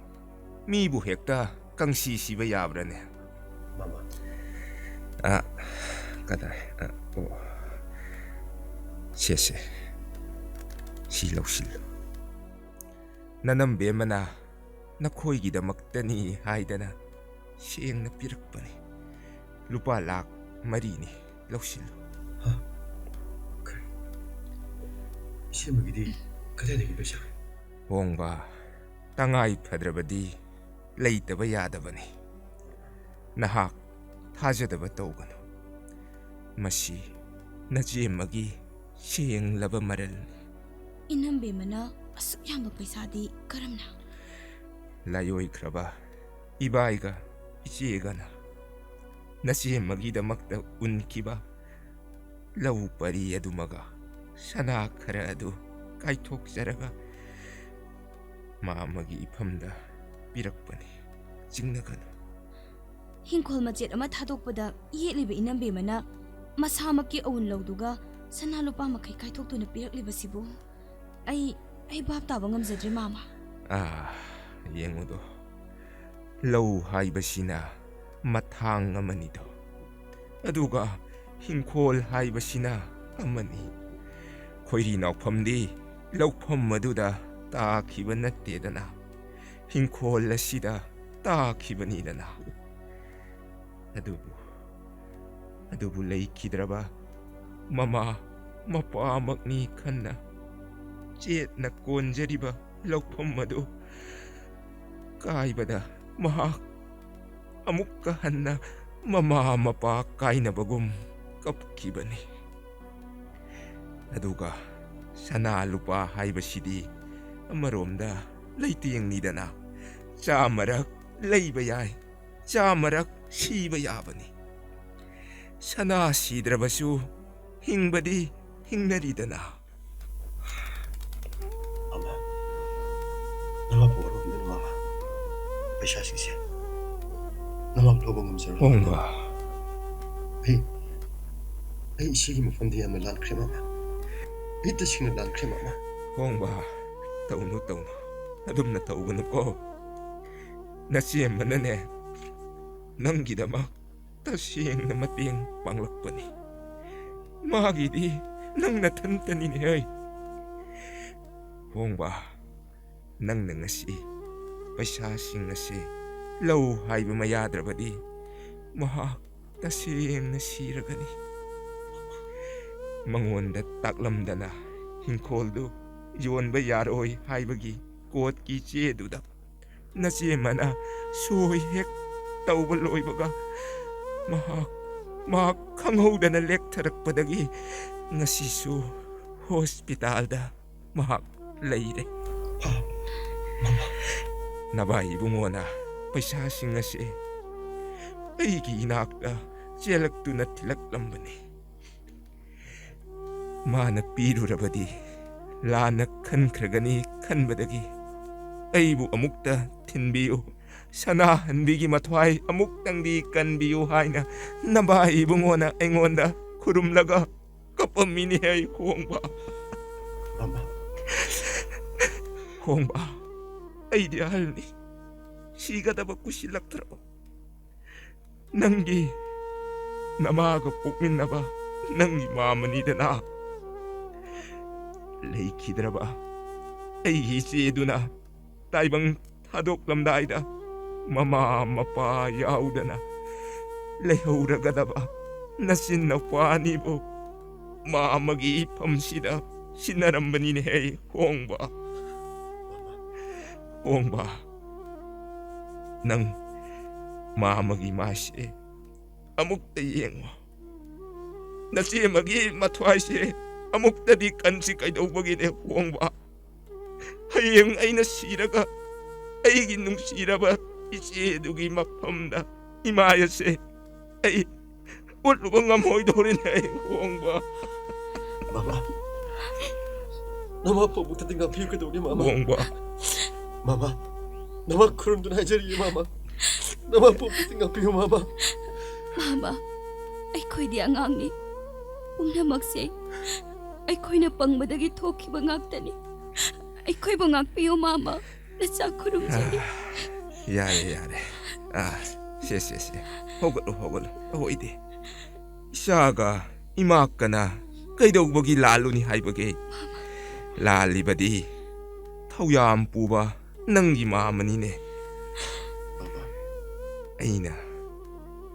ꯃꯤꯕꯨ ꯍꯦꯛꯇ ꯀꯪꯁꯤ ꯁꯤꯕ ꯌꯥꯕ꯭ꯔꯥꯅꯦ? ꯃꯃꯥ꯫ ꯑꯥ, ꯀꯗꯥꯏ? ꯑꯥ, ꯑꯣ꯫ ꯁꯦ, ꯁꯦ꯫ ꯁꯤ ꯂꯧꯁꯤꯜꯂꯨ꯫ ꯅꯅꯝꯕꯦꯝꯃꯅ ꯅꯈꯣꯏꯒꯤꯗꯃꯛꯇꯅꯤ ꯍꯥꯏꯗꯅ ꯁꯦꯡꯅ ꯄꯤꯔꯛꯄꯅꯤ꯫ ꯂꯨꯄꯥ ꯂꯥꯈ ꯃꯔꯤꯅꯤ, ꯂꯧꯁꯤꯜꯂꯨ꯫ ꯍꯥ? ꯀꯔꯤ? ꯏꯆꯦꯃꯒꯤꯗꯤ ꯀꯗꯥꯏꯗꯒꯤ ꯄꯩꯁꯥ? ꯍꯣꯡꯕ, ꯇꯉꯥꯏ ꯐꯗ꯭ꯔꯕꯗꯤ ꯂꯩꯇꯕ ꯌꯥꯗꯕꯅꯤ꯫ ꯅꯍꯥꯛ ꯊꯥꯖꯗꯕ ꯇꯧꯒꯅꯨ꯫ ꯃꯁꯤ ꯅꯆꯦꯃꯒꯤ ꯁꯦꯡꯂꯕ ꯃꯔꯜꯅꯤ꯫ ꯏꯅꯝꯕꯦꯝꯃꯅ ꯑꯁꯨꯛ ꯌꯥꯝꯕ ꯄꯩꯁꯥꯗꯤ ꯀꯔꯝꯅ? ꯂꯥꯏꯑꯣꯏꯈ꯭ꯔꯕ ꯏꯕꯥꯏꯒ ꯏꯆꯦꯒꯅ ꯅꯆꯦꯃꯒꯤꯗꯃꯛꯇ ꯎꯟꯈꯤꯕ ꯂꯧ ꯄꯔꯤ ꯑꯗꯨꯃꯒ ꯁꯅꯥ ꯈꯔ ꯑꯗꯨ ꯀꯥꯏꯊꯣꯛꯆꯔꯒ ꯃꯥꯃꯒꯤ ꯏꯐꯝꯗ ꯄꯤꯔꯛꯄꯅꯤ꯫ ꯆꯤꯡꯅꯒꯅꯨ꯫ ꯍꯤꯡꯈꯣꯜ ꯃꯆꯦꯠ ꯑꯃ ꯊꯥꯗꯣꯛꯄꯗ ꯌꯦꯠꯂꯤꯕ ꯏꯅꯝꯕꯦꯝꯃꯅ ꯃꯁꯥꯃꯛꯀꯤ ꯑꯋꯨꯟ ꯂꯧꯗꯨꯒ ꯁꯅꯥ ꯂꯨꯄꯥ ꯃꯈꯩ ꯀꯥꯏꯊꯣꯛꯇꯨꯅ ꯄꯤꯔꯛꯂꯤꯕꯁꯤꯕꯨ ꯑꯩ, ꯑꯩ ꯚꯥꯞ ꯇꯥꯕ ꯉꯝꯖꯗ꯭ꯔꯦ, ꯃꯥꯃ꯫ ꯑꯥ, ꯌꯦꯡꯉꯨꯗꯣ, ꯂꯧ ꯍꯥꯏꯕꯁꯤꯅ ꯃꯊꯥꯡ ꯑꯃꯅꯤꯗꯣ, ꯑꯗꯨꯒ ꯍꯤꯡꯈꯣꯜ ꯍꯥꯏꯕꯁꯤꯅ ꯑꯃꯅꯤ꯫ ꯈꯣꯏꯔꯤ ꯅꯥꯎꯐꯝꯗꯤ ꯂꯧꯐꯝ ꯑꯗꯨꯗ ꯇꯥꯈꯤꯕ ꯅꯠꯇꯦꯗꯅ, ꯍꯤꯡꯈꯣꯜ ꯑꯁꯤꯗ ꯇꯥꯈꯤꯕꯅꯤꯗꯅ꯫ ꯑꯗꯨꯕꯨ, ꯑꯗꯨꯕꯨ ꯂꯩꯈꯤꯗ꯭ꯔꯕ ꯃꯃꯥ ꯃꯄꯥꯃꯛꯅꯤ ꯈꯟꯅ ꯆꯦꯠꯅ ꯀꯣꯟꯖꯔꯤꯕ ꯂꯧꯐꯝ ꯑꯗꯨ ꯀꯥꯏꯕꯗ ꯃꯍꯥꯛ ꯑꯃꯨꯛꯀ ꯍꯟꯅ ꯃꯃꯥ ꯃꯄꯥ ꯀꯥꯏꯅꯕꯒꯨꯝ ꯀꯞꯈꯤꯕꯅꯤ꯫ ꯑꯗꯨꯒ ꯁꯅꯥ ꯂꯨꯄꯥ ꯍꯥꯏꯕꯁꯤꯗꯤ ꯑꯃꯔꯣꯝꯗ ꯂꯩꯇꯦꯡꯅꯤꯗꯅ, ꯆꯥꯃꯔꯛ ꯂꯩꯕ ꯌꯥꯏ, ꯆꯥꯃꯔꯛ ꯁꯤꯕ ꯌꯥꯕꯅꯤ꯫ ꯁꯅꯥ ꯁꯤꯗ꯭ꯔꯕꯁꯨ ꯍꯤꯡꯕꯗꯤ ꯍꯤꯡꯅꯔꯤꯗꯅ꯫ ꯑꯃ, ꯅꯃꯥ ꯄꯨꯔꯛꯑꯣ, ꯃꯃꯥ꯫ ꯄꯩꯁꯥꯁꯤꯡꯁꯦ ꯅꯃꯥ ꯂꯧꯕ ꯉꯝꯖꯔꯣꯏ꯫ ꯍꯣꯡꯕ꯫ ꯑꯩ ꯑꯩ ꯏꯆꯦꯒꯤ ꯃꯐꯝꯗ ꯌꯥꯝꯅ ꯂꯥꯟꯈ꯭ꯔꯦ, ꯃꯃꯥ꯫ ꯑꯩ ꯇꯁꯦꯡꯅ ꯂꯥꯟꯈ꯭ꯔꯦ, ꯃꯃꯥ꯫ ꯍꯣꯡꯕ, ꯇꯧꯅꯨ, ꯇꯧꯅꯨ꯫ ꯑꯗꯨꯝꯅ ꯇꯧꯒꯅꯨꯀꯣ꯫ ꯅꯆꯦꯝꯕꯅꯅꯦ, ꯅꯪꯒꯤꯗꯃꯛ ꯇꯁꯦꯡꯅ ꯃꯇꯦꯡ ꯄꯥꯡꯂꯛꯄꯅꯤ꯫ ꯃꯥꯒꯤꯗꯤ ꯅꯪ ꯅꯊꯟꯇꯅꯤꯅꯦ꯫ ꯍꯣꯡꯕ, ꯅꯪꯅ ꯉꯁꯤ ꯄꯩꯁꯥꯁꯤꯡ ꯑꯁꯤ ꯂꯧ ꯍꯥꯏꯕ ꯑꯃ ꯌꯥꯗ꯭ꯔꯕꯗꯤ ꯃꯍꯥꯛ ꯇꯁꯦꯡꯅ ꯁꯤꯔꯒꯅꯤ꯫ ꯃꯉꯣꯟꯗ ꯇꯥꯛꯂꯝꯗꯅ ꯏꯪꯈꯣꯜꯗꯨ ꯌꯣꯟꯕ ꯌꯥꯔꯣꯏ ꯍꯥꯏꯕꯒꯤ ꯀꯣꯔꯠꯀꯤ ꯆꯦꯗꯨꯗ ꯅꯆꯦꯃꯅ ꯁꯣꯏ ꯍꯦꯛ ꯇꯧꯕ ꯂꯣꯏꯕꯒ ꯃꯍꯥꯛ, ꯃꯍꯥꯛ ꯈꯪꯍꯧꯗꯅ ꯂꯦꯛꯊꯔꯛꯄꯗꯒꯤ ꯉꯁꯤꯁꯨ ꯍꯣꯁꯄꯤꯇꯥꯜꯗ ꯃꯍꯥꯛ ꯂꯩꯔꯦ꯫ ꯅꯚꯥꯏ ꯏꯕꯨꯡꯉꯣꯅ ꯄꯩꯁꯥꯁꯤꯡ ꯑꯁꯤ ꯑꯩꯒꯤ ꯏꯅꯥꯛꯇ ꯆꯦꯜꯂꯛꯇꯨꯅ ꯊꯤꯜꯂꯛꯂꯝꯕꯅꯤ꯫ ꯃꯥꯅ ꯄꯤꯔꯨꯔꯕꯗꯤ ꯂꯥꯟꯅ ꯈꯟꯈ꯭ꯔꯒꯅꯤ ꯈꯟꯕꯗꯒꯤ ꯑꯩꯕꯨ ꯑꯃꯨꯛꯇ ꯊꯤꯟꯕꯤꯌꯨ, ꯁꯅꯥꯍꯟꯕꯤꯒꯤ ꯃꯊ꯭ꯋꯥꯏ ꯑꯃꯨꯛꯇꯪꯗꯤ ꯀꯟꯕꯤꯌꯨ ꯍꯥꯏꯅ ꯅꯚꯥꯏ ꯏꯕꯨꯡꯉꯣꯅ ꯑꯩꯉꯣꯟꯗ ꯈꯨꯔꯨꯝꯂꯒ ꯀꯞꯄꯝꯃꯤꯅꯦ ꯑꯩ ꯍꯣꯡꯕ꯫ ꯃꯃꯥ, ꯍꯣꯡꯕ, ꯑꯩꯗꯤ ꯑꯍꯜꯅꯤ, ꯁꯤꯒꯗꯕ ꯀꯨꯏꯁꯤꯜꯂꯛꯇ꯭ꯔꯕ꯫ ꯅꯪꯒꯤ ꯅꯃꯥꯒ ꯄꯣꯛꯃꯤꯟꯅꯕ ꯅꯪꯒꯤ ꯃꯥꯃꯅꯤꯗꯅ꯫ ꯂꯩꯈꯤꯗ꯭ꯔꯕ ꯑꯩꯒꯤ ꯏꯆꯦꯗꯨꯅ ꯇꯥꯏꯕꯪ ꯊꯥꯗꯣꯛꯂꯝꯗꯥꯏꯗ ꯃꯃꯥ ꯃꯄꯥ ꯌꯥꯎꯗꯅ ꯂꯩꯍꯧꯔꯒꯗꯕ ꯅꯆꯤꯟ ꯅꯄꯥ ꯑꯅꯤꯕꯨ ꯃꯥꯃꯒꯤ ꯏꯐꯝꯁꯤꯗ ꯁꯤꯟꯅꯔꯝꯕꯅꯤꯅꯦ ꯑꯩ ꯍꯣꯡꯕ꯫ ꯍꯣꯡꯕ, ꯅꯪ ꯃꯥꯃꯒꯤ ꯃꯥꯏꯁꯦ ꯑꯃꯨꯛꯇ ꯌꯦꯡꯉꯣ꯫ ꯅꯆꯦꯃꯒꯤ ꯃꯊ꯭ꯋꯥꯏꯁꯦ ꯑꯃꯨꯛꯇꯗꯤ ꯀꯟꯁꯤ ꯀꯩꯗꯧꯕꯒꯤꯅꯦ ꯍꯣꯡꯕ? ꯍꯌꯦꯡ ꯑꯩꯅ ꯁꯤꯔꯒ ꯑꯩꯒꯤ ꯅꯨꯡꯁꯤꯔꯕ ꯏꯆꯦꯗꯨꯒꯤ ꯃꯐꯝꯗ ꯏꯃꯥꯏ ꯑꯁꯦ ꯑꯩ ꯎꯠꯂꯨꯕ ꯉꯝꯃꯣꯏꯗꯧꯔꯤꯅꯦ ꯑꯩ ꯍꯣꯡꯕ꯫ ꯃꯃꯥ, ꯅꯃꯥ ꯄꯣꯛꯄꯗꯗꯤ ꯉꯥꯛꯄꯤꯌꯨ ꯀꯩꯗꯧꯅꯤ, ꯃꯃꯥ? ꯍꯣꯡꯕ꯫ ꯃꯃꯥ, ꯅꯃꯥ ꯈꯨꯔꯨꯝꯗꯨꯅ ꯍꯥꯏꯖꯔꯤꯌꯦ, ꯃꯃꯥ꯫ ꯅꯃꯥ ꯄꯣꯛꯄꯗꯤ ꯉꯥꯛꯄꯤꯌꯨ, ꯃꯃꯥ꯫ ꯃꯃꯥ, ꯑꯩꯈꯣꯏꯗꯤ ꯑꯉꯥꯡꯅꯤ꯫ ꯄꯨꯝꯅꯃꯛꯁꯦ ꯑꯩꯈꯣꯏꯅ ꯄꯪꯕꯗꯒꯤ ꯊꯣꯛꯈꯤꯕ ꯉꯥꯛꯇꯅꯤ꯫ ꯑꯩꯈꯣꯏꯕꯨ ꯉꯥꯛꯄꯤꯌꯨ, ꯃꯥꯃ꯫ ꯅꯆꯥ ꯈꯨꯔꯨꯝꯖꯔꯤ꯫ ꯌꯥꯔꯦ, ꯌꯥꯔꯦ꯫ ꯑꯥ, ꯁꯦ, ꯁꯦ, ꯁꯦ꯫ ꯍꯧꯒꯠꯂꯨ, ꯍꯧꯒꯠꯂꯨ꯫ ꯑꯍꯣꯏꯗꯤ꯫ ꯏꯆꯥꯒ ꯏꯃꯥꯛꯀꯅ ꯀꯩꯗꯧꯕꯒꯤ ꯂꯥꯜꯂꯨꯅꯤ ꯍꯥꯏꯕꯒꯦ? ꯂꯥꯜꯂꯤꯕꯗꯤ ꯊꯧꯌꯥꯝ ꯄꯨꯕ ꯅꯪꯒꯤ ꯃꯥꯃꯅꯤꯅꯦ꯫ ꯑꯩꯅ,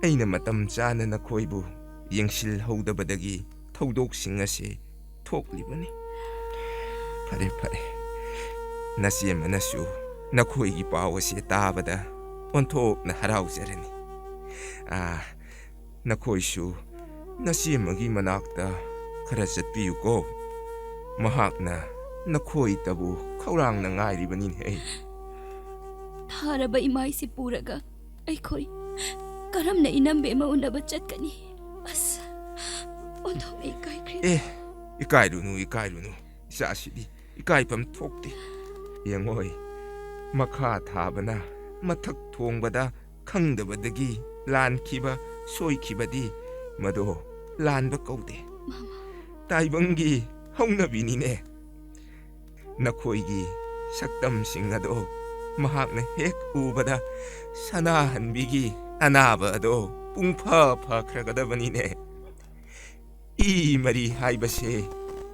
ꯑꯩꯅ ꯃꯇꯝ ꯆꯥꯅ ꯅꯈꯣꯏꯕꯨ ꯌꯦꯡꯁꯤꯜꯍꯧꯗꯕꯗꯒꯤ ꯊꯧꯗꯣꯛꯁꯤꯡ ꯑꯁꯤ ꯊꯣꯛꯂꯤꯕꯅꯤ꯫ ꯐꯔꯦ, ꯐꯔꯦ꯫ ꯅꯆꯦꯃꯅꯁꯨ ꯅꯈꯣꯏꯒꯤ ꯄꯥꯎ ꯑꯁꯤ ꯇꯥꯕꯗ ꯑꯣꯟꯊꯣꯛꯅ ꯍꯔꯥꯎꯖꯔꯅꯤ꯫ ꯑꯥ, ꯅꯈꯣꯏꯁꯨ ꯅꯆꯦꯃꯒꯤ ꯃꯅꯥꯛꯇ ꯈꯔ ꯆꯠꯄꯤꯌꯨꯀꯣ꯫ ꯃꯍꯥꯛꯅ ꯅꯈꯣꯏꯇꯕꯨ ꯈꯧꯔꯥꯡꯅ ꯉꯥꯏꯔꯤꯕꯅꯤꯅꯦ꯫ ꯊꯥꯔꯕ ꯏꯃꯥꯏꯁꯤ ꯄꯨꯔꯒ ꯑꯩꯈꯣꯏ ꯀꯔꯝꯅ ꯏꯅꯝꯕꯦꯝꯃ ꯎꯅꯕ ꯆꯠꯀꯅꯤ? ꯑꯁ, ꯑꯣꯟꯊꯣꯛꯅ ꯏꯀꯥꯏꯈ꯭ꯔꯦ꯫ ꯑꯦ, ꯏꯀꯥꯏꯔꯨꯅꯨ, ꯏꯀꯥꯏꯔꯨꯅꯨ꯫ ꯏꯆꯥꯁꯤꯗꯤ ꯏꯀꯥꯏꯐꯝ ꯊꯣꯛꯇꯦ꯫ ꯌꯦꯡꯉꯣꯏ, ꯃꯈꯥ ꯊꯥꯕꯅ ꯃꯊꯛ ꯊꯣꯡꯕꯗ ꯈꯪꯗꯕꯗꯒꯤ ꯂꯥꯟꯈꯤꯕ, ꯁꯣꯏꯈꯤꯕꯗꯤ ꯃꯗꯣ ꯂꯥꯟꯕ ꯀꯧꯗꯦ꯫ ꯇꯥꯏꯕꯪꯒꯤ ꯍꯧꯅꯕꯤꯅꯤꯅꯦ꯫ ꯅꯈꯣꯏꯒꯤ ꯁꯛꯇꯝꯁꯤꯡ ꯑꯗꯣ ꯃꯍꯥꯛꯅ ꯍꯦꯛ ꯎꯕꯗ ꯁꯅꯥꯍꯟꯕꯤꯒꯤ ꯑꯅꯥꯕ ꯑꯗꯣ ꯄꯨꯡꯐ ꯐꯈ꯭ꯔꯒꯗꯕꯅꯤꯅꯦ꯫ ꯏ ꯃꯔꯤ ꯍꯥꯏꯕꯁꯦ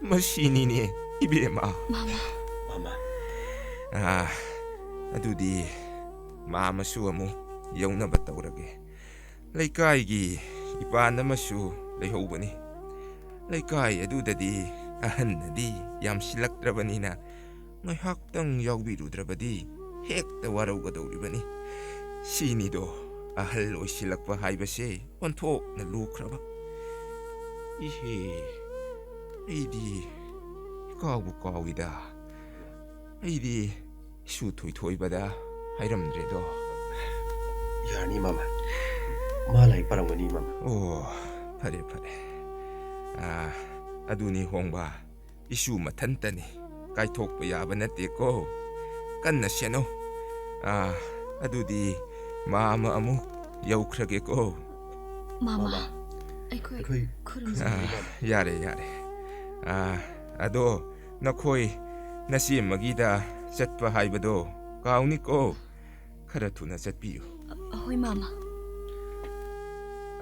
ꯃꯁꯤꯅꯤꯅꯦ, ꯏꯕꯦꯝꯃ꯫ ꯃꯥꯃ꯫ ꯃꯥꯃ꯫ ꯑꯥ, ꯑꯗꯨꯗꯤ ꯃꯥꯃꯁꯨ ꯑꯃꯨꯛ ꯌꯧꯅꯕ ꯇꯧꯔꯒꯦ꯫ ꯂꯩꯀꯥꯏꯒꯤ ꯏꯄꯥꯟ ꯑꯃꯁꯨ ꯂꯩꯍꯧꯕꯅꯤ꯫ ꯂꯩꯀꯥꯏ ꯑꯗꯨꯗꯗꯤ ꯑꯍꯟꯅꯗꯤ ꯌꯥꯝꯁꯤꯜꯂꯛꯇ꯭ꯔꯕꯅꯤꯅ ꯉꯥꯏꯍꯥꯛꯇꯪ ꯌꯥꯎꯕꯤꯔꯨꯗ꯭ꯔꯕꯗꯤ ꯍꯦꯛꯇ ꯋꯥꯔꯧꯒꯗꯧꯔꯤꯕꯅꯤ꯫ ꯁꯤꯅꯤꯗꯣ ꯑꯍꯜ ꯑꯣꯏꯁꯤꯜꯂꯛꯄ ꯍꯥꯏꯕꯁꯦ ꯑꯣꯟꯊꯣꯛꯅ ꯂꯨꯈ꯭ꯔꯕ꯫ ꯏꯍꯦ, ꯑꯩꯗꯤ ꯏꯀꯥꯎꯕꯨ ꯀꯥꯎꯏꯗ꯫ ꯑꯩꯗꯤ ꯏꯁꯨ ꯊꯣꯏꯊꯣꯏꯕꯗ ꯍꯥꯏꯔꯝꯗ꯭ꯔꯦꯗꯣ꯫ ꯌꯥꯔꯅꯤ ꯃꯥꯃ꯫ ꯃꯥ ꯂꯥꯏꯔꯤꯛ ꯄꯥꯔꯝꯒꯅꯤ ꯃꯥꯃ꯫ ꯑꯣ, ꯐꯔꯦ, ꯐꯔꯦ꯫ ꯑꯥ, ꯑꯗꯨꯅꯤ ꯍꯣꯡꯕ, ꯏꯁꯨ ꯃꯊꯟꯇꯅꯤ, ꯀꯥꯏꯊꯣꯛꯄ ꯌꯥꯕ ꯅꯠꯇꯦꯀꯣ꯫ ꯀꯟꯅ ꯁꯦꯟꯅꯧ꯫ ꯑꯥ, ꯑꯗꯨꯗꯤ ꯃꯥꯃ ꯑꯃꯨꯛ ꯌꯧꯈ꯭ꯔꯒꯦꯀꯣ꯫ ꯃꯥꯃ꯫ ꯑꯩꯈꯣꯏ ꯑꯩꯈꯣꯏ ꯈꯨꯔꯨꯝꯖꯔꯤ꯫ ꯈꯨꯔꯨꯝꯖꯔꯤ꯫ ꯌꯥꯔꯦ, ꯌꯥꯔꯦ꯫ ꯑꯥ, ꯑꯗꯣ ꯅꯈꯣꯏ ꯅꯆꯦ ꯑꯃꯒꯤꯗ ꯆꯠꯄ ꯍꯥꯏꯕꯗꯣ ꯀꯥꯎꯅꯤꯀꯣ꯫ ꯈꯔ ꯊꯨꯅ ꯆꯠꯄꯤꯌꯨ꯫ ꯑ, ꯍꯣꯏ, ꯃꯥꯃ꯫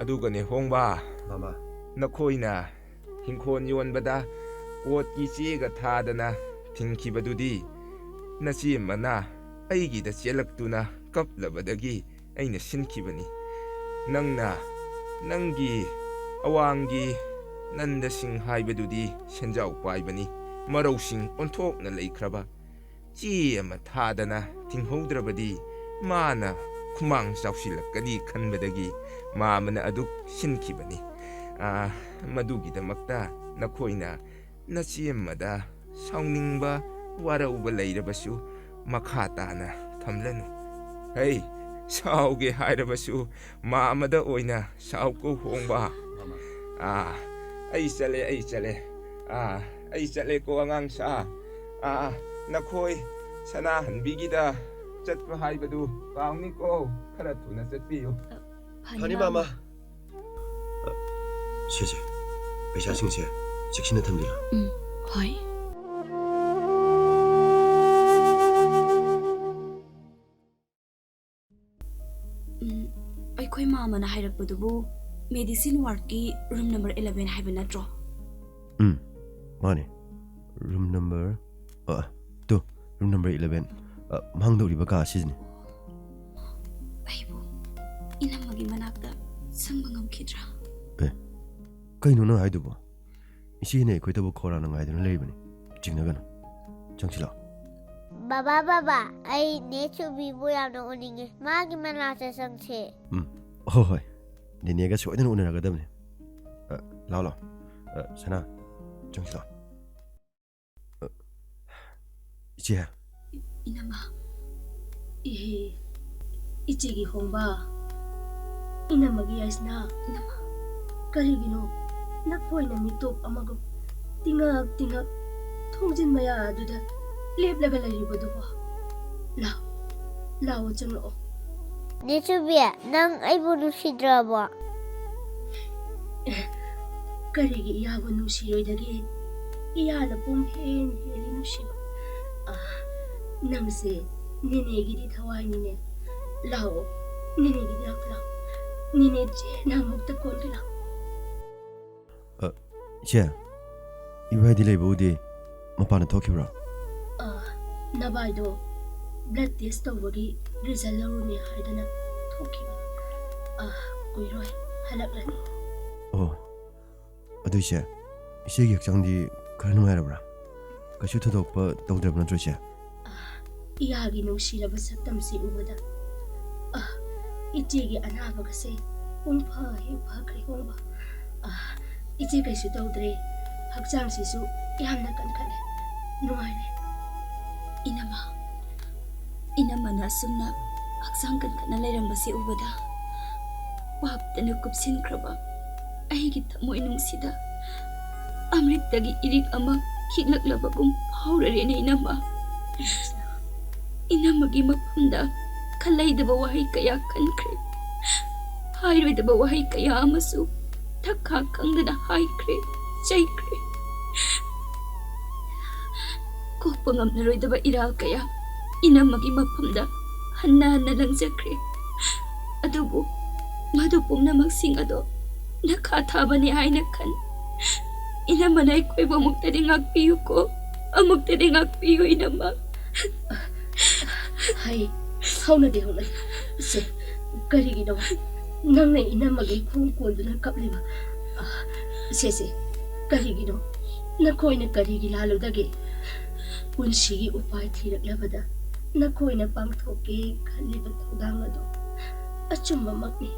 ꯑꯗꯨꯒꯅꯦ, ꯍꯣꯡꯕ꯫ ꯃꯥꯃ꯫ ꯅꯈꯣꯏꯅ ꯍꯤꯡꯈꯣꯜ ꯌꯣꯟꯕꯗ ꯀꯣꯠꯀꯤ ꯆꯦꯒ ꯊꯥꯗꯅ ꯊꯤꯡꯈꯤꯕꯗꯨꯗꯤ ꯅꯆꯦ ꯑꯃꯅ ꯑꯩꯒꯤꯗ ꯆꯦꯜꯂꯛꯇꯨꯅ ꯀꯞꯂꯕꯗꯒꯤ ꯑꯩꯅ ꯁꯤꯟꯈꯤꯕꯅꯤ꯫ ꯅꯪꯅ ꯅꯪꯒꯤ ꯑꯋꯥꯡꯒꯤ ꯅꯟꯗꯁꯤꯡ ꯍꯥꯏꯕꯗꯨꯗꯤ ꯁꯦꯟꯖꯥꯎ ꯄꯥꯏꯕꯅꯤ, ꯃꯔꯧꯁꯤꯡ ꯑꯣꯟꯊꯣꯛꯅ ꯂꯩꯈ꯭ꯔꯕ꯫ ꯆꯦ ꯑꯃ ꯊꯥꯗꯅ ꯊꯤꯡꯍꯧꯗ꯭ꯔꯕꯗꯤ ꯃꯥꯅ ꯈꯨꯃꯥꯡ ꯆꯥꯎꯁꯤꯜꯂꯛꯀꯅꯤ ꯈꯟꯕꯗꯒꯤ ꯃꯥꯃꯅ ꯑꯗꯨꯛ ꯁꯤꯟꯈꯤꯕꯅꯤ꯫ ꯑꯥ, ꯃꯗꯨꯒꯤꯗꯃꯛꯇ ꯅꯈꯣꯏꯅ ꯅꯆꯦ ꯑꯃꯗ ꯁꯥꯎꯅꯤꯡꯕ, ꯋꯥꯔꯧꯕ ꯂꯩꯔꯕꯁꯨ ꯃꯈꯥ ꯇꯥꯅ ꯊꯝꯂꯅꯨ꯫ ꯍꯩ, ꯁꯥꯎꯒꯦ ꯍꯥꯏꯔꯕꯁꯨ ꯃꯥꯃꯗ ꯑꯣꯏꯅ ꯁꯥꯎꯀꯣ, ꯍꯣꯡꯕ꯫ ꯃꯥꯃ꯫ ꯑꯥ, ꯑꯩ ꯆꯠꯂꯦ, ꯑꯩ ꯆꯠꯂꯦ꯫ ꯑꯥ, ꯑꯩ ꯆꯠꯂꯦꯀꯣ, ꯑꯉꯥꯡꯁꯥ꯫ ꯑꯥ, ꯅꯈꯣꯏ ꯁꯅꯥꯍꯟꯕꯤꯒꯤꯗ ꯆꯠꯄ ꯍꯥꯏꯕꯗꯨ ꯀꯥꯎꯅꯤꯀꯣ꯫ ꯈꯔ ꯊꯨꯅ ꯆꯠꯄꯤꯌꯨ꯫ ꯐꯅꯤ, ꯐꯅꯤ, ꯃꯥꯃ꯫ ꯃꯥꯃ꯫ ꯑ, ꯁꯦ, ꯁꯦ, ꯄꯩꯁꯥꯁꯤꯡꯁꯦ ꯆꯦꯛꯁꯤꯟꯅ ꯊꯝꯕꯤꯔꯣ꯫ ꯎꯝ, ꯍꯣꯏ꯫ ꯎꯝ, ꯑꯩꯈꯣꯏ ꯃꯥꯃꯅ ꯍꯥꯏꯔꯛꯄꯗꯨꯕꯨ medicine wardꯀꯤ room number eleven ꯍꯥꯏꯕ ꯅꯠꯇ꯭ꯔꯣ? ꯎꯝ, ꯃꯥꯅꯦ꯫ Room number, ꯑ, ꯇꯨ, room number eleven꯫ ꯑ, ꯃꯥꯡꯗꯧꯔꯤꯕ ꯀꯥ ꯑꯁꯤꯁꯤꯅꯤ꯫ ꯑꯩꯕꯨ ꯏꯅꯝꯃꯒꯤ ꯃꯅꯥꯛꯇ ꯆꯪꯕ ꯉꯝꯈꯤꯗ꯭ꯔꯥ? ꯑꯦ, ꯀꯩꯅꯣ ꯅꯪ ꯍꯥꯏꯗꯨꯕꯣ? ꯏꯆꯦꯅ ꯑꯩꯈꯣꯏꯗꯕꯨ ꯈꯧꯔꯥꯡꯅ ꯉꯥꯏꯗꯨꯅ ꯂꯩꯔꯤꯕꯅꯤ꯫ ꯆꯤꯡꯅꯒꯅꯨ꯫ ꯆꯪꯁꯤꯜꯂꯛꯑꯣ꯫ ꯕꯕꯥ, ꯕꯕꯥ, ꯑꯩ ꯅꯦ ꯆꯨꯕꯤꯕꯨ ꯌꯥꯝꯅ ꯎꯅꯤꯡꯉꯦ꯫ ꯃꯥꯒꯤ ꯃꯅꯥꯛꯇ ꯆꯪꯁꯦ꯫ ꯎꯝ, ꯍꯣꯏ, ꯍꯣꯏ꯫ ꯅꯦꯅꯦꯒ ꯁꯣꯏꯗꯅ ꯎꯅꯔꯒꯗꯕꯅꯤ꯫ ꯑ, ꯂꯥꯛꯑꯣ, ꯂꯥꯛꯑꯣ꯫ ꯑ, ꯁꯅꯥ, ꯆꯪꯁꯤꯜꯂꯛꯑꯣ꯫ ꯑ, ꯏꯆꯦ꯫ ꯏ-, ꯏꯅꯝꯃ꯫ ꯏꯍꯦ, ꯏꯆꯦꯒꯤ ꯍꯣꯡꯕ, ꯏꯅꯝꯃꯒꯤ ꯌꯥꯏꯁꯅꯥ꯫ ꯏꯅꯝꯃ꯫ ꯀꯔꯤꯒꯤꯅꯣ ꯅꯈꯣꯏꯅ ꯃꯤꯇꯣꯞ ꯑꯃꯒꯨꯝ ꯇꯤꯉꯛ ꯇꯤꯉꯛ ꯊꯣꯡꯖꯤꯟ ꯃꯌꯥ ꯑꯗꯨꯗ ꯂꯦꯞꯂꯒ ꯂꯩꯔꯤꯕꯗꯨꯕꯣ? ꯂꯥꯎ, ꯂꯥꯎꯑꯣ, ꯆꯪꯂꯛꯑꯣ꯫ ꯅꯦ ꯆꯨꯕꯤ, ꯅꯪ ꯑꯩꯕꯨ ꯅꯨꯡꯁꯤꯗ꯭ꯔꯕꯣ? ꯀꯔꯤꯒꯤ ꯏꯌꯥꯕꯨ ꯅꯨꯡꯁꯤꯔꯣꯏꯗꯒꯦ? ꯏꯌꯥꯅ ꯄꯨꯝ ꯍꯦꯟ ꯍꯦꯜꯂꯤ ꯅꯨꯡꯁꯤꯕ꯫ ꯑꯥ, ꯅꯪꯁꯦ ꯅꯦꯅꯦꯒꯤꯗꯤ ꯊꯋꯥꯏꯅꯤꯅꯦ꯫ ꯂꯥꯛꯑꯣ, ꯅꯦꯅꯦꯒꯤꯗꯤ ꯂꯥꯛꯑꯣ, ꯂꯥꯛꯑꯣ꯫ ꯅꯦꯅꯦ ꯆꯦꯠꯅ ꯑꯃꯨꯛꯇ ꯀꯣꯟꯒꯦ ꯂꯥꯛꯑꯣ꯫ ꯏꯆꯦ, ꯏꯕꯥꯏꯗꯤ ꯂꯩꯕ ꯎꯗꯦ꯫ ꯃꯄꯥꯟꯗ ꯊꯣꯛꯈꯤꯕ꯭ꯔꯣ? ꯑꯥ, ꯅꯕꯥꯏꯗꯣ blood test ꯇꯧꯕꯒꯤ result ꯂꯧꯔꯨꯅꯦ ꯍꯥꯏꯗꯅ ꯊꯣꯛꯈꯤꯕꯅꯤ꯫ ꯑꯥ, ꯀꯨꯏꯔꯣꯏ, ꯍꯜꯂꯛꯂꯅꯤ꯫ ꯑꯣ, ꯑꯗꯨ ꯏꯆꯦ, ꯏꯆꯦꯒꯤ ꯍꯛꯆꯥꯡꯗꯤ ꯈꯔ ꯅꯨꯡꯉꯥꯏꯔꯕ꯭ꯔꯥ? ꯀꯩꯁꯨ ꯊꯣꯏꯗꯣꯛꯄ ꯇꯧꯗ꯭ꯔꯕ ꯅꯠꯇ꯭ꯔꯣ ꯏꯆꯦ? ꯏꯌꯥꯒꯤ ꯅꯨꯡꯁꯤꯔꯕ ꯁꯛꯇꯝꯁꯤ ꯎꯕꯗ, ꯑꯥ, ꯏꯆꯦꯒꯤ ꯑꯅꯥꯕꯒꯁꯦ ꯄꯨꯡꯐ ꯍꯦꯛ ꯐꯈ꯭ꯔꯦ ꯍꯣꯡꯕ꯫ ꯑꯥ, ꯏꯆꯦ ꯀꯩꯁꯨ ꯇꯧꯗ꯭ꯔꯦ꯫ ꯍꯛꯆꯥꯡꯁꯤꯁꯨ ꯌꯥꯝꯅ ꯀꯟꯈꯠꯂꯦ꯫ ꯅꯨꯡꯉꯥꯏꯔꯦ꯫ ꯏꯅꯝꯃ, ꯏꯅꯝꯃꯅ ꯑꯁꯨꯝꯅ ꯍꯛꯆꯥꯡ ꯀꯟꯈꯠꯅ ꯂꯩꯔꯝꯕꯁꯤ ꯎꯕꯗ, ꯄꯥꯞꯇꯅ ꯀꯨꯞꯁꯤꯟꯈ꯭ꯔꯕ ꯑꯩꯒꯤ ꯊꯃꯣꯏ ꯅꯨꯡꯁꯤꯗ ꯑꯃ꯭ꯔꯤꯠꯇꯒꯤ ꯏꯔꯤꯛ ꯑꯃ ꯈꯤꯛꯂꯛꯂꯕꯒꯨꯝ ꯐꯥꯎꯔꯔꯦꯅꯦ ꯏꯅꯝꯃ꯫ ꯏꯅꯝꯃꯒꯤ ꯃꯐꯝꯗ ꯈꯜꯂꯩꯗꯕ ꯋꯥꯍꯩ ꯀꯌꯥ ꯈꯟꯈ꯭ꯔꯦ꯫ ꯍꯥꯏꯔꯣꯏꯗꯕ ꯋꯥꯍꯩ ꯀꯌꯥ ꯑꯃꯁꯨ ꯊꯛꯈꯥ ꯈꯪꯗꯅ ꯍꯥꯏꯈ꯭ꯔꯦ, ꯆꯩꯈ꯭ꯔꯦ꯫ ꯀꯣꯛꯄ ꯉꯝꯂꯔꯣꯏꯗꯕ ꯏꯔꯥꯜ ꯀꯌꯥ ꯏꯅꯝꯃꯒꯤ ꯃꯐꯝꯗ ꯍꯟꯅ ꯍꯟꯅ ꯂꯪꯖꯈ꯭ꯔꯦ꯫ ꯑꯗꯨꯕꯨ ꯃꯗꯨ ꯄꯨꯝꯅꯃꯛꯁꯤꯡ ꯑꯗꯣ ꯅꯈꯥ ꯊꯥꯕꯅꯤ ꯍꯥꯏꯅ ꯈꯟ꯫ ꯏꯅꯝꯃꯅ ꯑꯩꯈꯣꯏꯕꯨ ꯑꯃꯨꯛꯇꯗꯤ ꯉꯥꯛꯄꯤꯌꯨꯀꯣ, ꯑꯃꯨꯛꯇꯗꯤ ꯉꯥꯛꯄꯤꯌꯨ ꯏꯅꯝꯃ꯫ ꯍꯩ, ꯍꯧꯅꯗꯦ, ꯍꯧꯅꯗꯦ꯫ ꯁꯦ, ꯀꯔꯤꯒꯤꯅꯣ ꯅꯪꯅ ꯏꯅꯝꯃꯒꯤ ꯈꯣꯡ ꯀꯣꯟꯗꯨꯅ ꯀꯞꯂꯤꯕ? ꯑ, ꯁꯦ, ꯁꯦ, ꯀꯔꯤꯒꯤꯅꯣ? ꯅꯈꯣꯏꯅ ꯀꯔꯤꯒꯤ ꯂꯥꯜꯂꯨꯗꯒꯦ? ꯄꯨꯟꯁꯤꯒꯤ ꯎꯄꯥꯏ ꯊꯤꯔꯛꯂꯕꯗ ꯅꯈꯣꯏꯅ ꯄꯥꯡꯊꯣꯛꯀꯦ ꯈꯜꯂꯤꯕ ꯊꯧꯗꯥꯡ ꯑꯗꯨ ꯑꯆꯨꯝꯕꯃꯛꯅꯤ꯫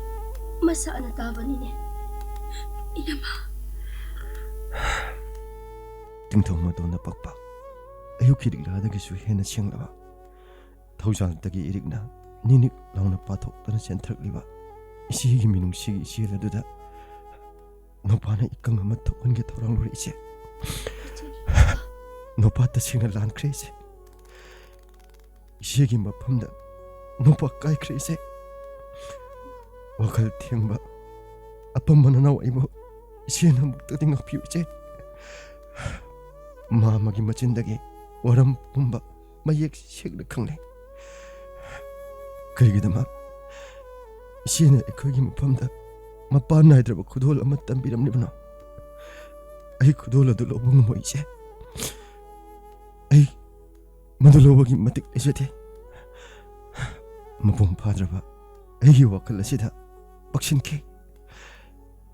ꯃꯁꯥꯅ ꯇꯥꯕꯅꯤꯅꯦ꯫ ꯏꯅꯝꯃ, ꯇꯤꯡꯊꯧ ꯃꯇꯣꯟꯗ ꯄꯛꯄ, ꯑꯌꯨꯛꯀꯤ ꯂꯤꯛꯂꯥꯗꯒꯤꯁꯨ ꯍꯦꯟꯅ ꯁꯦꯡꯂꯕ, ꯊꯧꯖꯥꯜꯗꯒꯤ ꯏꯔꯤꯛꯅ ꯅꯤꯅꯤꯛ ꯂꯥꯎꯅ ꯄꯥꯊꯣꯛꯇꯨꯅ ꯆꯦꯟꯊꯔꯛꯂꯤꯕ ꯏꯆꯦꯒꯤ ꯃꯤꯅꯨꯡꯁꯤꯒꯤ ꯏꯆꯦꯜ ꯑꯗꯨꯗ ꯅꯨꯄꯥꯅ ꯏꯀꯪ ꯑꯃ ꯊꯣꯛꯍꯟꯒꯦ ꯊꯧꯔꯥꯡ ꯂꯣꯏꯔꯛꯏꯁꯦ꯫ ꯅꯨꯄꯥ ꯇꯁꯦꯡꯅ ꯂꯥꯟꯈ꯭ꯔꯦ ꯏꯆꯦ꯫ ꯏꯆꯦꯒꯤ ꯃꯐꯝꯗ ꯅꯨꯄꯥ ꯀꯥꯏꯈ꯭ꯔꯦ ꯏꯆꯦ꯫ ꯋꯥꯈꯜ ꯊꯦꯡꯕ ꯑꯄꯪꯕ ꯅꯅꯥꯎ ꯑꯩꯕꯨ ꯏꯆꯦꯅ ꯑꯃꯨꯛꯇꯗꯤ ꯉꯥꯛꯄꯤꯌꯨ, ꯏꯆꯦ꯫ ꯃꯥ ꯑꯃꯒꯤ ꯃꯆꯤꯟꯗꯒꯤ ꯋꯥꯔꯝ ꯄꯨꯝꯕ ꯃꯌꯦꯛ ꯁꯦꯡꯅ ꯈꯪꯂꯦ꯫ ꯀꯔꯤꯒꯤꯗꯃꯛ ꯏꯆꯦꯅ ꯑꯩꯈꯣꯏꯒꯤ ꯃꯐꯝꯗ ꯃꯄꯥ ꯅꯥꯏꯗ꯭ꯔꯕ ꯈꯨꯗꯣꯜ ꯑꯃ ꯇꯝꯕꯤꯔꯝꯂꯤꯕꯅꯣ? ꯑꯩ ꯈꯨꯗꯣꯜ ꯑꯗꯨ ꯂꯧꯕ ꯉꯝꯃꯣꯏ, ꯏꯆꯦ꯫ ꯑꯩ ꯃꯗꯨ ꯂꯧꯕꯒꯤ ꯃꯇꯤꯛ ꯂꯩꯖꯗꯦ꯫ ꯃꯄꯨꯡ ꯐꯥꯗ꯭ꯔꯕ ꯑꯩꯒꯤ ꯋꯥꯈꯜ ꯑꯁꯤꯗ ꯄꯛꯁꯤꯟꯈꯤ꯫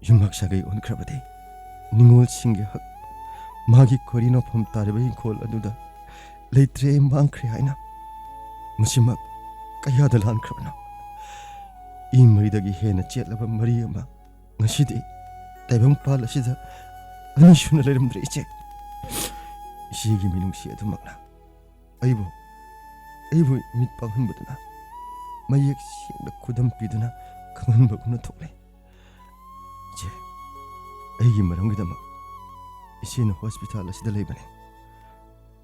ꯌꯨꯝꯂꯛ ꯁꯥꯒꯩ ꯑꯣꯟꯈ꯭ꯔꯕꯗꯤ ꯅꯤꯉꯣꯜꯁꯤꯡꯒꯤ ꯍꯛ, ꯃꯥꯒꯤ ꯈꯣꯏꯔꯤ ꯅꯧꯐꯝ ꯇꯥꯔꯤꯕ ꯏꯪꯈꯣꯜ ꯑꯗꯨꯗ ꯂꯩꯇ꯭ꯔꯦ, ꯃꯥꯡꯈ꯭ꯔꯦ ꯍꯥꯏꯅ ꯃꯁꯤꯃꯛ ꯀꯌꯥꯗ ꯂꯥꯟꯈ꯭ꯔꯕꯅꯣ? ꯏ ꯃꯔꯤꯗꯒꯤ ꯍꯦꯟꯅ ꯆꯦꯠꯂꯕ ꯃꯔꯤ ꯑꯃ ꯉꯁꯤꯗꯤ ꯇꯥꯏꯕꯪꯄꯥꯜ ꯑꯁꯤꯗ ꯑꯅꯤꯁꯨꯅ ꯂꯩꯔꯝꯗ꯭ꯔꯦ, ꯏꯆꯦ꯫ ꯏꯆꯦꯒꯤ ꯃꯤꯅꯨꯡꯁꯤ ꯑꯗꯨꯃꯛꯅ ꯑꯩꯕꯨ, ꯑꯩꯕꯨ ꯃꯤꯠ ꯄꯥꯡꯍꯟꯕꯗꯨꯅ, ꯃꯌꯦꯛ ꯁꯦꯡꯅ ꯈꯨꯗꯝ ꯄꯤꯗꯨꯅ ꯈꯪꯍꯟꯕꯒꯨꯝꯅ ꯊꯣꯛꯂꯦ꯫ ꯏꯆꯦ, ꯑꯩꯒꯤ ꯃꯔꯝꯒꯤꯗꯃꯛ ꯏꯆꯦꯅ ꯍꯣꯁꯄꯤꯇꯥꯜ ꯑꯁꯤꯗ ꯂꯩꯕꯅꯤ꯫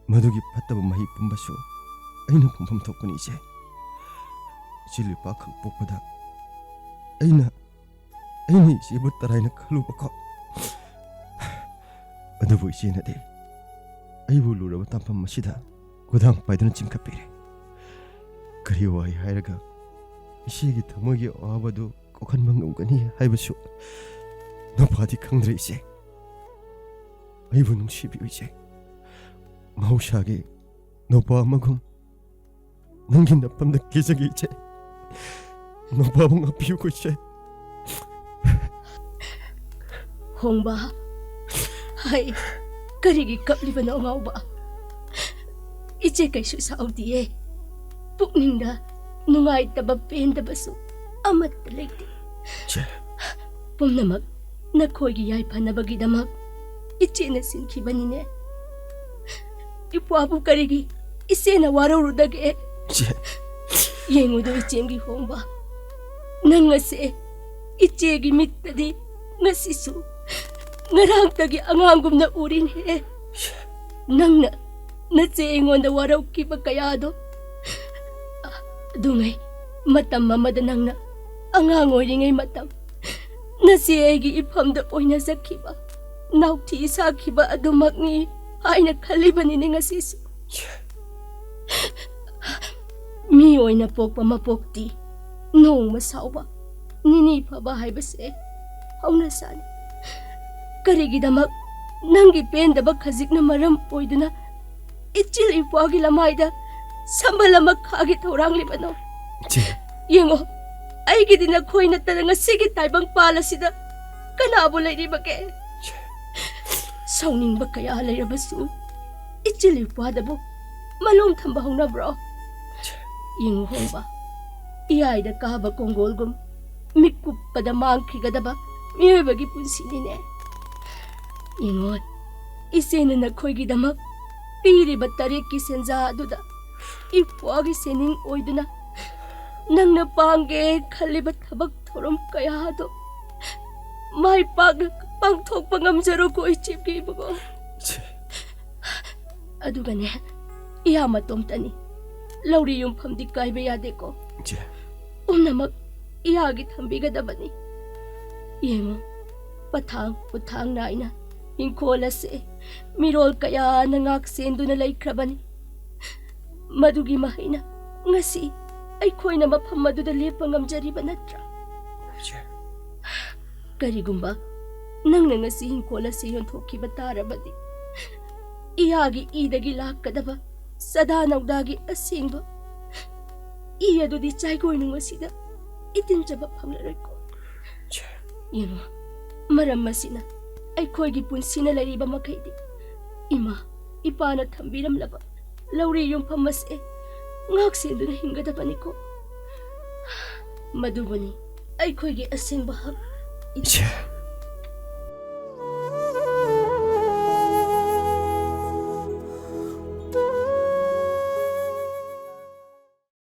ꯃꯗꯨꯒꯤ ꯐꯠꯇꯕ ꯃꯍꯩ ꯄꯨꯝꯕꯁꯨ ꯑꯩꯅ ꯄꯨꯝꯐꯝ ꯊꯣꯛꯄꯅꯤ, ꯏꯆꯦ꯫ ꯏꯆꯦ ꯂꯨꯄꯥ ꯈꯛ ꯄꯣꯛꯄꯗ ꯑꯩꯅ, ꯑꯩꯅ ꯏꯆꯦꯕꯨ ꯇꯔꯥꯏꯅ ꯈꯜꯂꯨꯕꯀꯣ꯫ ꯑꯗꯨꯕꯨ ꯏꯆꯦꯅꯗꯤ ꯑꯩꯕꯨ ꯂꯨꯔꯕ ꯇꯥꯡꯐꯝ ꯑꯁꯤꯗ ꯈꯨꯗꯥꯡ ꯄꯥꯏꯗꯨꯅ ꯆꯤꯡꯈꯠꯄꯤꯔꯦ꯫ ꯀꯔꯤ ꯋꯥꯍꯩ ꯍꯥꯏꯔꯒ ꯏꯆꯦꯒꯤ ꯊꯃꯣꯏꯒꯤ ꯑꯋꯥꯕꯗꯨ ꯀꯣꯛꯍꯟꯕ ꯉꯝꯒꯅꯤ ꯍꯥꯏꯕꯁꯨ ꯅꯨꯄꯥꯗꯤ ꯈꯪꯗ꯭ꯔꯦ, ꯏꯆꯦ꯫ ꯑꯩꯕꯨ ꯅꯨꯡꯁꯤꯕꯤꯌꯨ, ꯏꯆꯦ꯫ ꯃꯍꯧꯁꯥꯒꯤ ꯅꯨꯄꯥ ꯑꯃꯒꯨꯝ ꯅꯪꯒꯤ ꯅꯐꯝꯗ ꯀꯦꯖꯒꯦ, ꯏꯆꯦ꯫ ꯅꯨꯄꯥꯕꯨ ꯉꯥꯛꯄꯤꯌꯨꯀꯣ, ꯏꯆꯦ꯫ ꯍꯣꯡꯕ, ꯍꯥꯏ, ꯀꯔꯤꯒꯤ ꯀꯞꯂꯤꯕꯅꯣ, ꯑꯉꯥꯎꯕ? ꯏꯆꯦ ꯀꯩꯁꯨ ꯁꯥꯎꯗꯤꯌꯦ꯫ ꯄꯨꯛꯅꯤꯡꯗ ꯅꯨꯡꯉꯥꯏꯇꯕ ꯄꯦꯟꯗꯕꯁꯨ ꯑꯃꯠꯇ ꯂꯩꯇꯦ꯫ ꯏꯆꯦ꯫ ꯄꯨꯝꯅꯃꯛ ꯅꯈꯣꯏꯒꯤ ꯌꯥꯏꯐꯅꯕꯒꯤꯗꯃꯛ ꯏꯆꯦꯅ ꯁꯤꯟꯈꯤꯕꯅꯤꯅꯦ꯫ ꯏꯄ꯭ꯋꯥꯕꯨ ꯀꯔꯤꯒꯤ ꯏꯆꯦꯅ ꯋꯥꯔꯧꯔꯨꯗꯒꯦ? ꯏꯆꯦ꯫ ꯌꯦꯡꯉꯨꯗꯣ, ꯏꯆꯦꯝꯒꯤ ꯍꯣꯡꯕ, ꯅꯪ ꯑꯁꯦ ꯏꯆꯦꯒꯤ ꯃꯤꯠꯇꯗꯤ ꯉꯁꯤꯁꯨ ꯉꯔꯥꯡꯇꯒꯤ ꯑꯉꯥꯡꯒꯨꯝꯅ ꯎꯔꯤꯅꯦ꯫ ꯅꯪꯅ ꯅꯆꯦ ꯑꯩꯉꯣꯟꯗ ꯋꯥꯔꯧꯈꯤꯕ ꯀꯌꯥꯗꯣ, ꯑꯗꯨꯉꯩ ꯃꯇꯝ ꯑꯃꯗ ꯅꯪꯅ ꯑꯉꯥꯡ ꯑꯣꯏꯔꯤꯉꯩ ꯃꯇꯝ, ꯅꯆꯦ ꯑꯩꯒꯤ ꯏꯐꯝꯗ ꯑꯣꯏꯅꯖꯈꯤꯕ, ꯅꯥꯎꯊꯤ ꯁꯥꯈꯤꯕ ꯑꯗꯨꯃꯛꯅꯤ ꯍꯥꯏꯅ ꯈꯜꯂꯤꯕꯅꯤꯅꯦ ꯉꯁꯤꯁꯨ꯫ ꯃꯤ ꯑꯣꯏꯅ ꯄꯣꯛꯄ ꯃꯄꯣꯛꯇꯤ ꯅꯣꯡꯃ ꯁꯥꯎꯕ, ꯅꯤꯅꯤ ꯐꯕ ꯍꯥꯏꯕꯁꯦ ꯍꯧꯅꯁꯥꯅꯤ꯫ ꯀꯔꯤꯒꯤꯗꯃꯛ ꯅꯪꯒꯤ ꯄꯦꯟꯗꯕ ꯈꯖꯤꯛꯅ ꯃꯔꯝ ꯑꯣꯏꯗꯨꯅ ꯏꯆꯤꯜ ꯏꯄ꯭ꯋꯥꯒꯤ ꯂꯃꯥꯏꯗ ꯁꯝꯕꯜ ꯑꯃ ꯈꯥꯒꯦ ꯊꯧꯔꯥꯡꯂꯤꯕꯅꯣ? ꯏꯆꯦ꯫ ꯌꯦꯡꯉꯣ, ꯑꯩꯒꯤꯗꯤ ꯅꯈꯣꯏ ꯅꯠꯇꯅ ꯉꯁꯤꯒꯤ ꯇꯥꯏꯕꯪ ꯄꯥꯜ ꯑꯁꯤꯗ ꯀꯅꯥꯕꯨ ꯂꯩꯔꯤꯕꯒꯦ? ꯁꯥꯎꯅꯤꯡꯕ ꯀꯌꯥ ꯂꯩꯔꯕꯁꯨ ꯏꯆꯤꯜ ꯏꯄ꯭ꯋꯥꯗꯕꯨ ꯃꯂꯣꯝ ꯊꯝꯕ ꯍꯧꯅꯕ꯭ꯔꯣ? ꯌꯦꯡꯉꯨ ꯍꯣꯡꯕ, ꯏꯌꯥꯏꯗ ꯀꯥꯕ ꯀꯣꯡꯒꯣꯜꯒꯨꯝ ꯃꯤꯀꯨꯞꯄꯗ ꯃꯥꯡꯈꯤꯒꯗꯕ ꯃꯤꯑꯣꯏꯕꯒꯤ ꯄꯨꯟꯁꯤꯅꯤꯅꯦ꯫ ꯌꯦꯡꯉꯣ, ꯏꯆꯦꯅ ꯅꯈꯣꯏꯒꯤꯗꯃꯛ ꯄꯤꯔꯤꯕ ꯇꯔꯦꯠꯀꯤ ꯁꯦꯟꯖꯥ ꯑꯗꯨꯗ ꯏꯄ꯭ꯋꯥꯒꯤ ꯁꯦꯟꯅꯤꯡ ꯑꯣꯏꯗꯨꯅ ꯅꯪꯅ ꯄꯥꯡꯒꯦ ꯈꯜꯂꯤꯕ ꯊꯕꯛ ꯊꯧꯔꯝ ꯀꯌꯥ ꯑꯗꯨ ꯃꯥꯏ ꯄꯥꯛꯅ ꯄꯥꯡꯊꯣꯛꯄ ꯉꯝꯖꯔꯣꯀꯣ, ꯏꯆꯦꯒꯤ ꯏꯕꯨꯡꯉꯣ꯫ ꯏꯆꯦ꯫ ꯑꯗꯨꯒꯅꯦ, ꯏꯌꯥ ꯃꯇꯣꯝꯇꯅꯤ꯫ ꯂꯧꯔꯤ ꯌꯨꯝꯐꯝꯗꯤ ꯀꯥꯏꯕ ꯌꯥꯗꯦꯀꯣ꯫ ꯏꯆꯦ꯫ ꯄꯨꯝꯅꯃꯛ ꯏꯌꯥꯒꯤ ꯊꯝꯕꯤꯒꯗꯕꯅꯤ꯫ ꯌꯦꯡꯉꯨ, ꯄꯊꯥꯡ ꯄꯨꯊꯥꯡ ꯅꯥꯏꯅ ꯏꯪꯈꯣꯜ ꯑꯁꯦ ꯃꯤꯔꯣꯜ ꯀꯌꯥꯅ ꯉꯥꯛ ꯁꯦꯟꯗꯨꯅ ꯂꯩꯈ꯭ꯔꯕꯅꯤ꯫ ꯃꯗꯨꯒꯤ ꯃꯍꯩꯅ ꯉꯁꯤ ꯑꯩꯈꯣꯏꯅ ꯃꯐꯝ ꯑꯗꯨꯗ ꯂꯦꯞꯄ ꯉꯝꯖꯔꯤꯕ ꯅꯠꯇ꯭ꯔꯥ? ꯏꯆꯦ꯫ ꯀꯔꯤꯒꯨꯝꯕ ꯅꯪꯅ ꯉꯁꯤ ꯏꯪꯈꯣꯜ ꯑꯁꯤ ꯌꯣꯟꯊꯣꯛꯈꯤꯕ ꯇꯥꯔꯕꯗꯤ, ꯏꯌꯥꯒꯤ ꯏꯗꯒꯤ ꯂꯥꯛꯀꯗꯕ ꯆꯗꯥ ꯅꯧꯗꯥꯒꯤ ꯑꯁꯦꯡꯕ ꯏ ꯑꯗꯨꯗꯤ ꯆꯥꯏꯒꯣꯏꯅꯨꯡ ꯑꯁꯤꯗ ꯏꯇꯤꯟꯖꯕ ꯐꯪꯂꯔꯣꯏꯀꯣ꯫ ꯏꯆꯦ꯫ ꯌꯦꯡꯉꯣ, ꯃꯔꯝ ꯑꯁꯤꯅ ꯑꯩꯈꯣꯏꯒꯤ ꯄꯨꯟꯁꯤꯅ ꯂꯩꯔꯤꯕ ꯃꯈꯩꯗꯤ ꯏꯃꯥ ꯏꯄꯥꯅ ꯊꯝꯕꯤꯔꯝꯂꯕ ꯂꯧꯔꯤ ꯌꯨꯝꯐꯝ ꯑꯁꯦ ꯉꯥꯛ ꯁꯦꯟꯗꯨꯅ ꯍꯤꯡꯒꯗꯕꯅꯤꯀꯣ꯫ ꯃꯗꯨꯕꯨꯅꯤ ꯑꯩꯈꯣꯏꯒꯤ ꯑꯁꯦꯡꯕ ꯍꯛ꯫ ꯏꯆꯦ꯫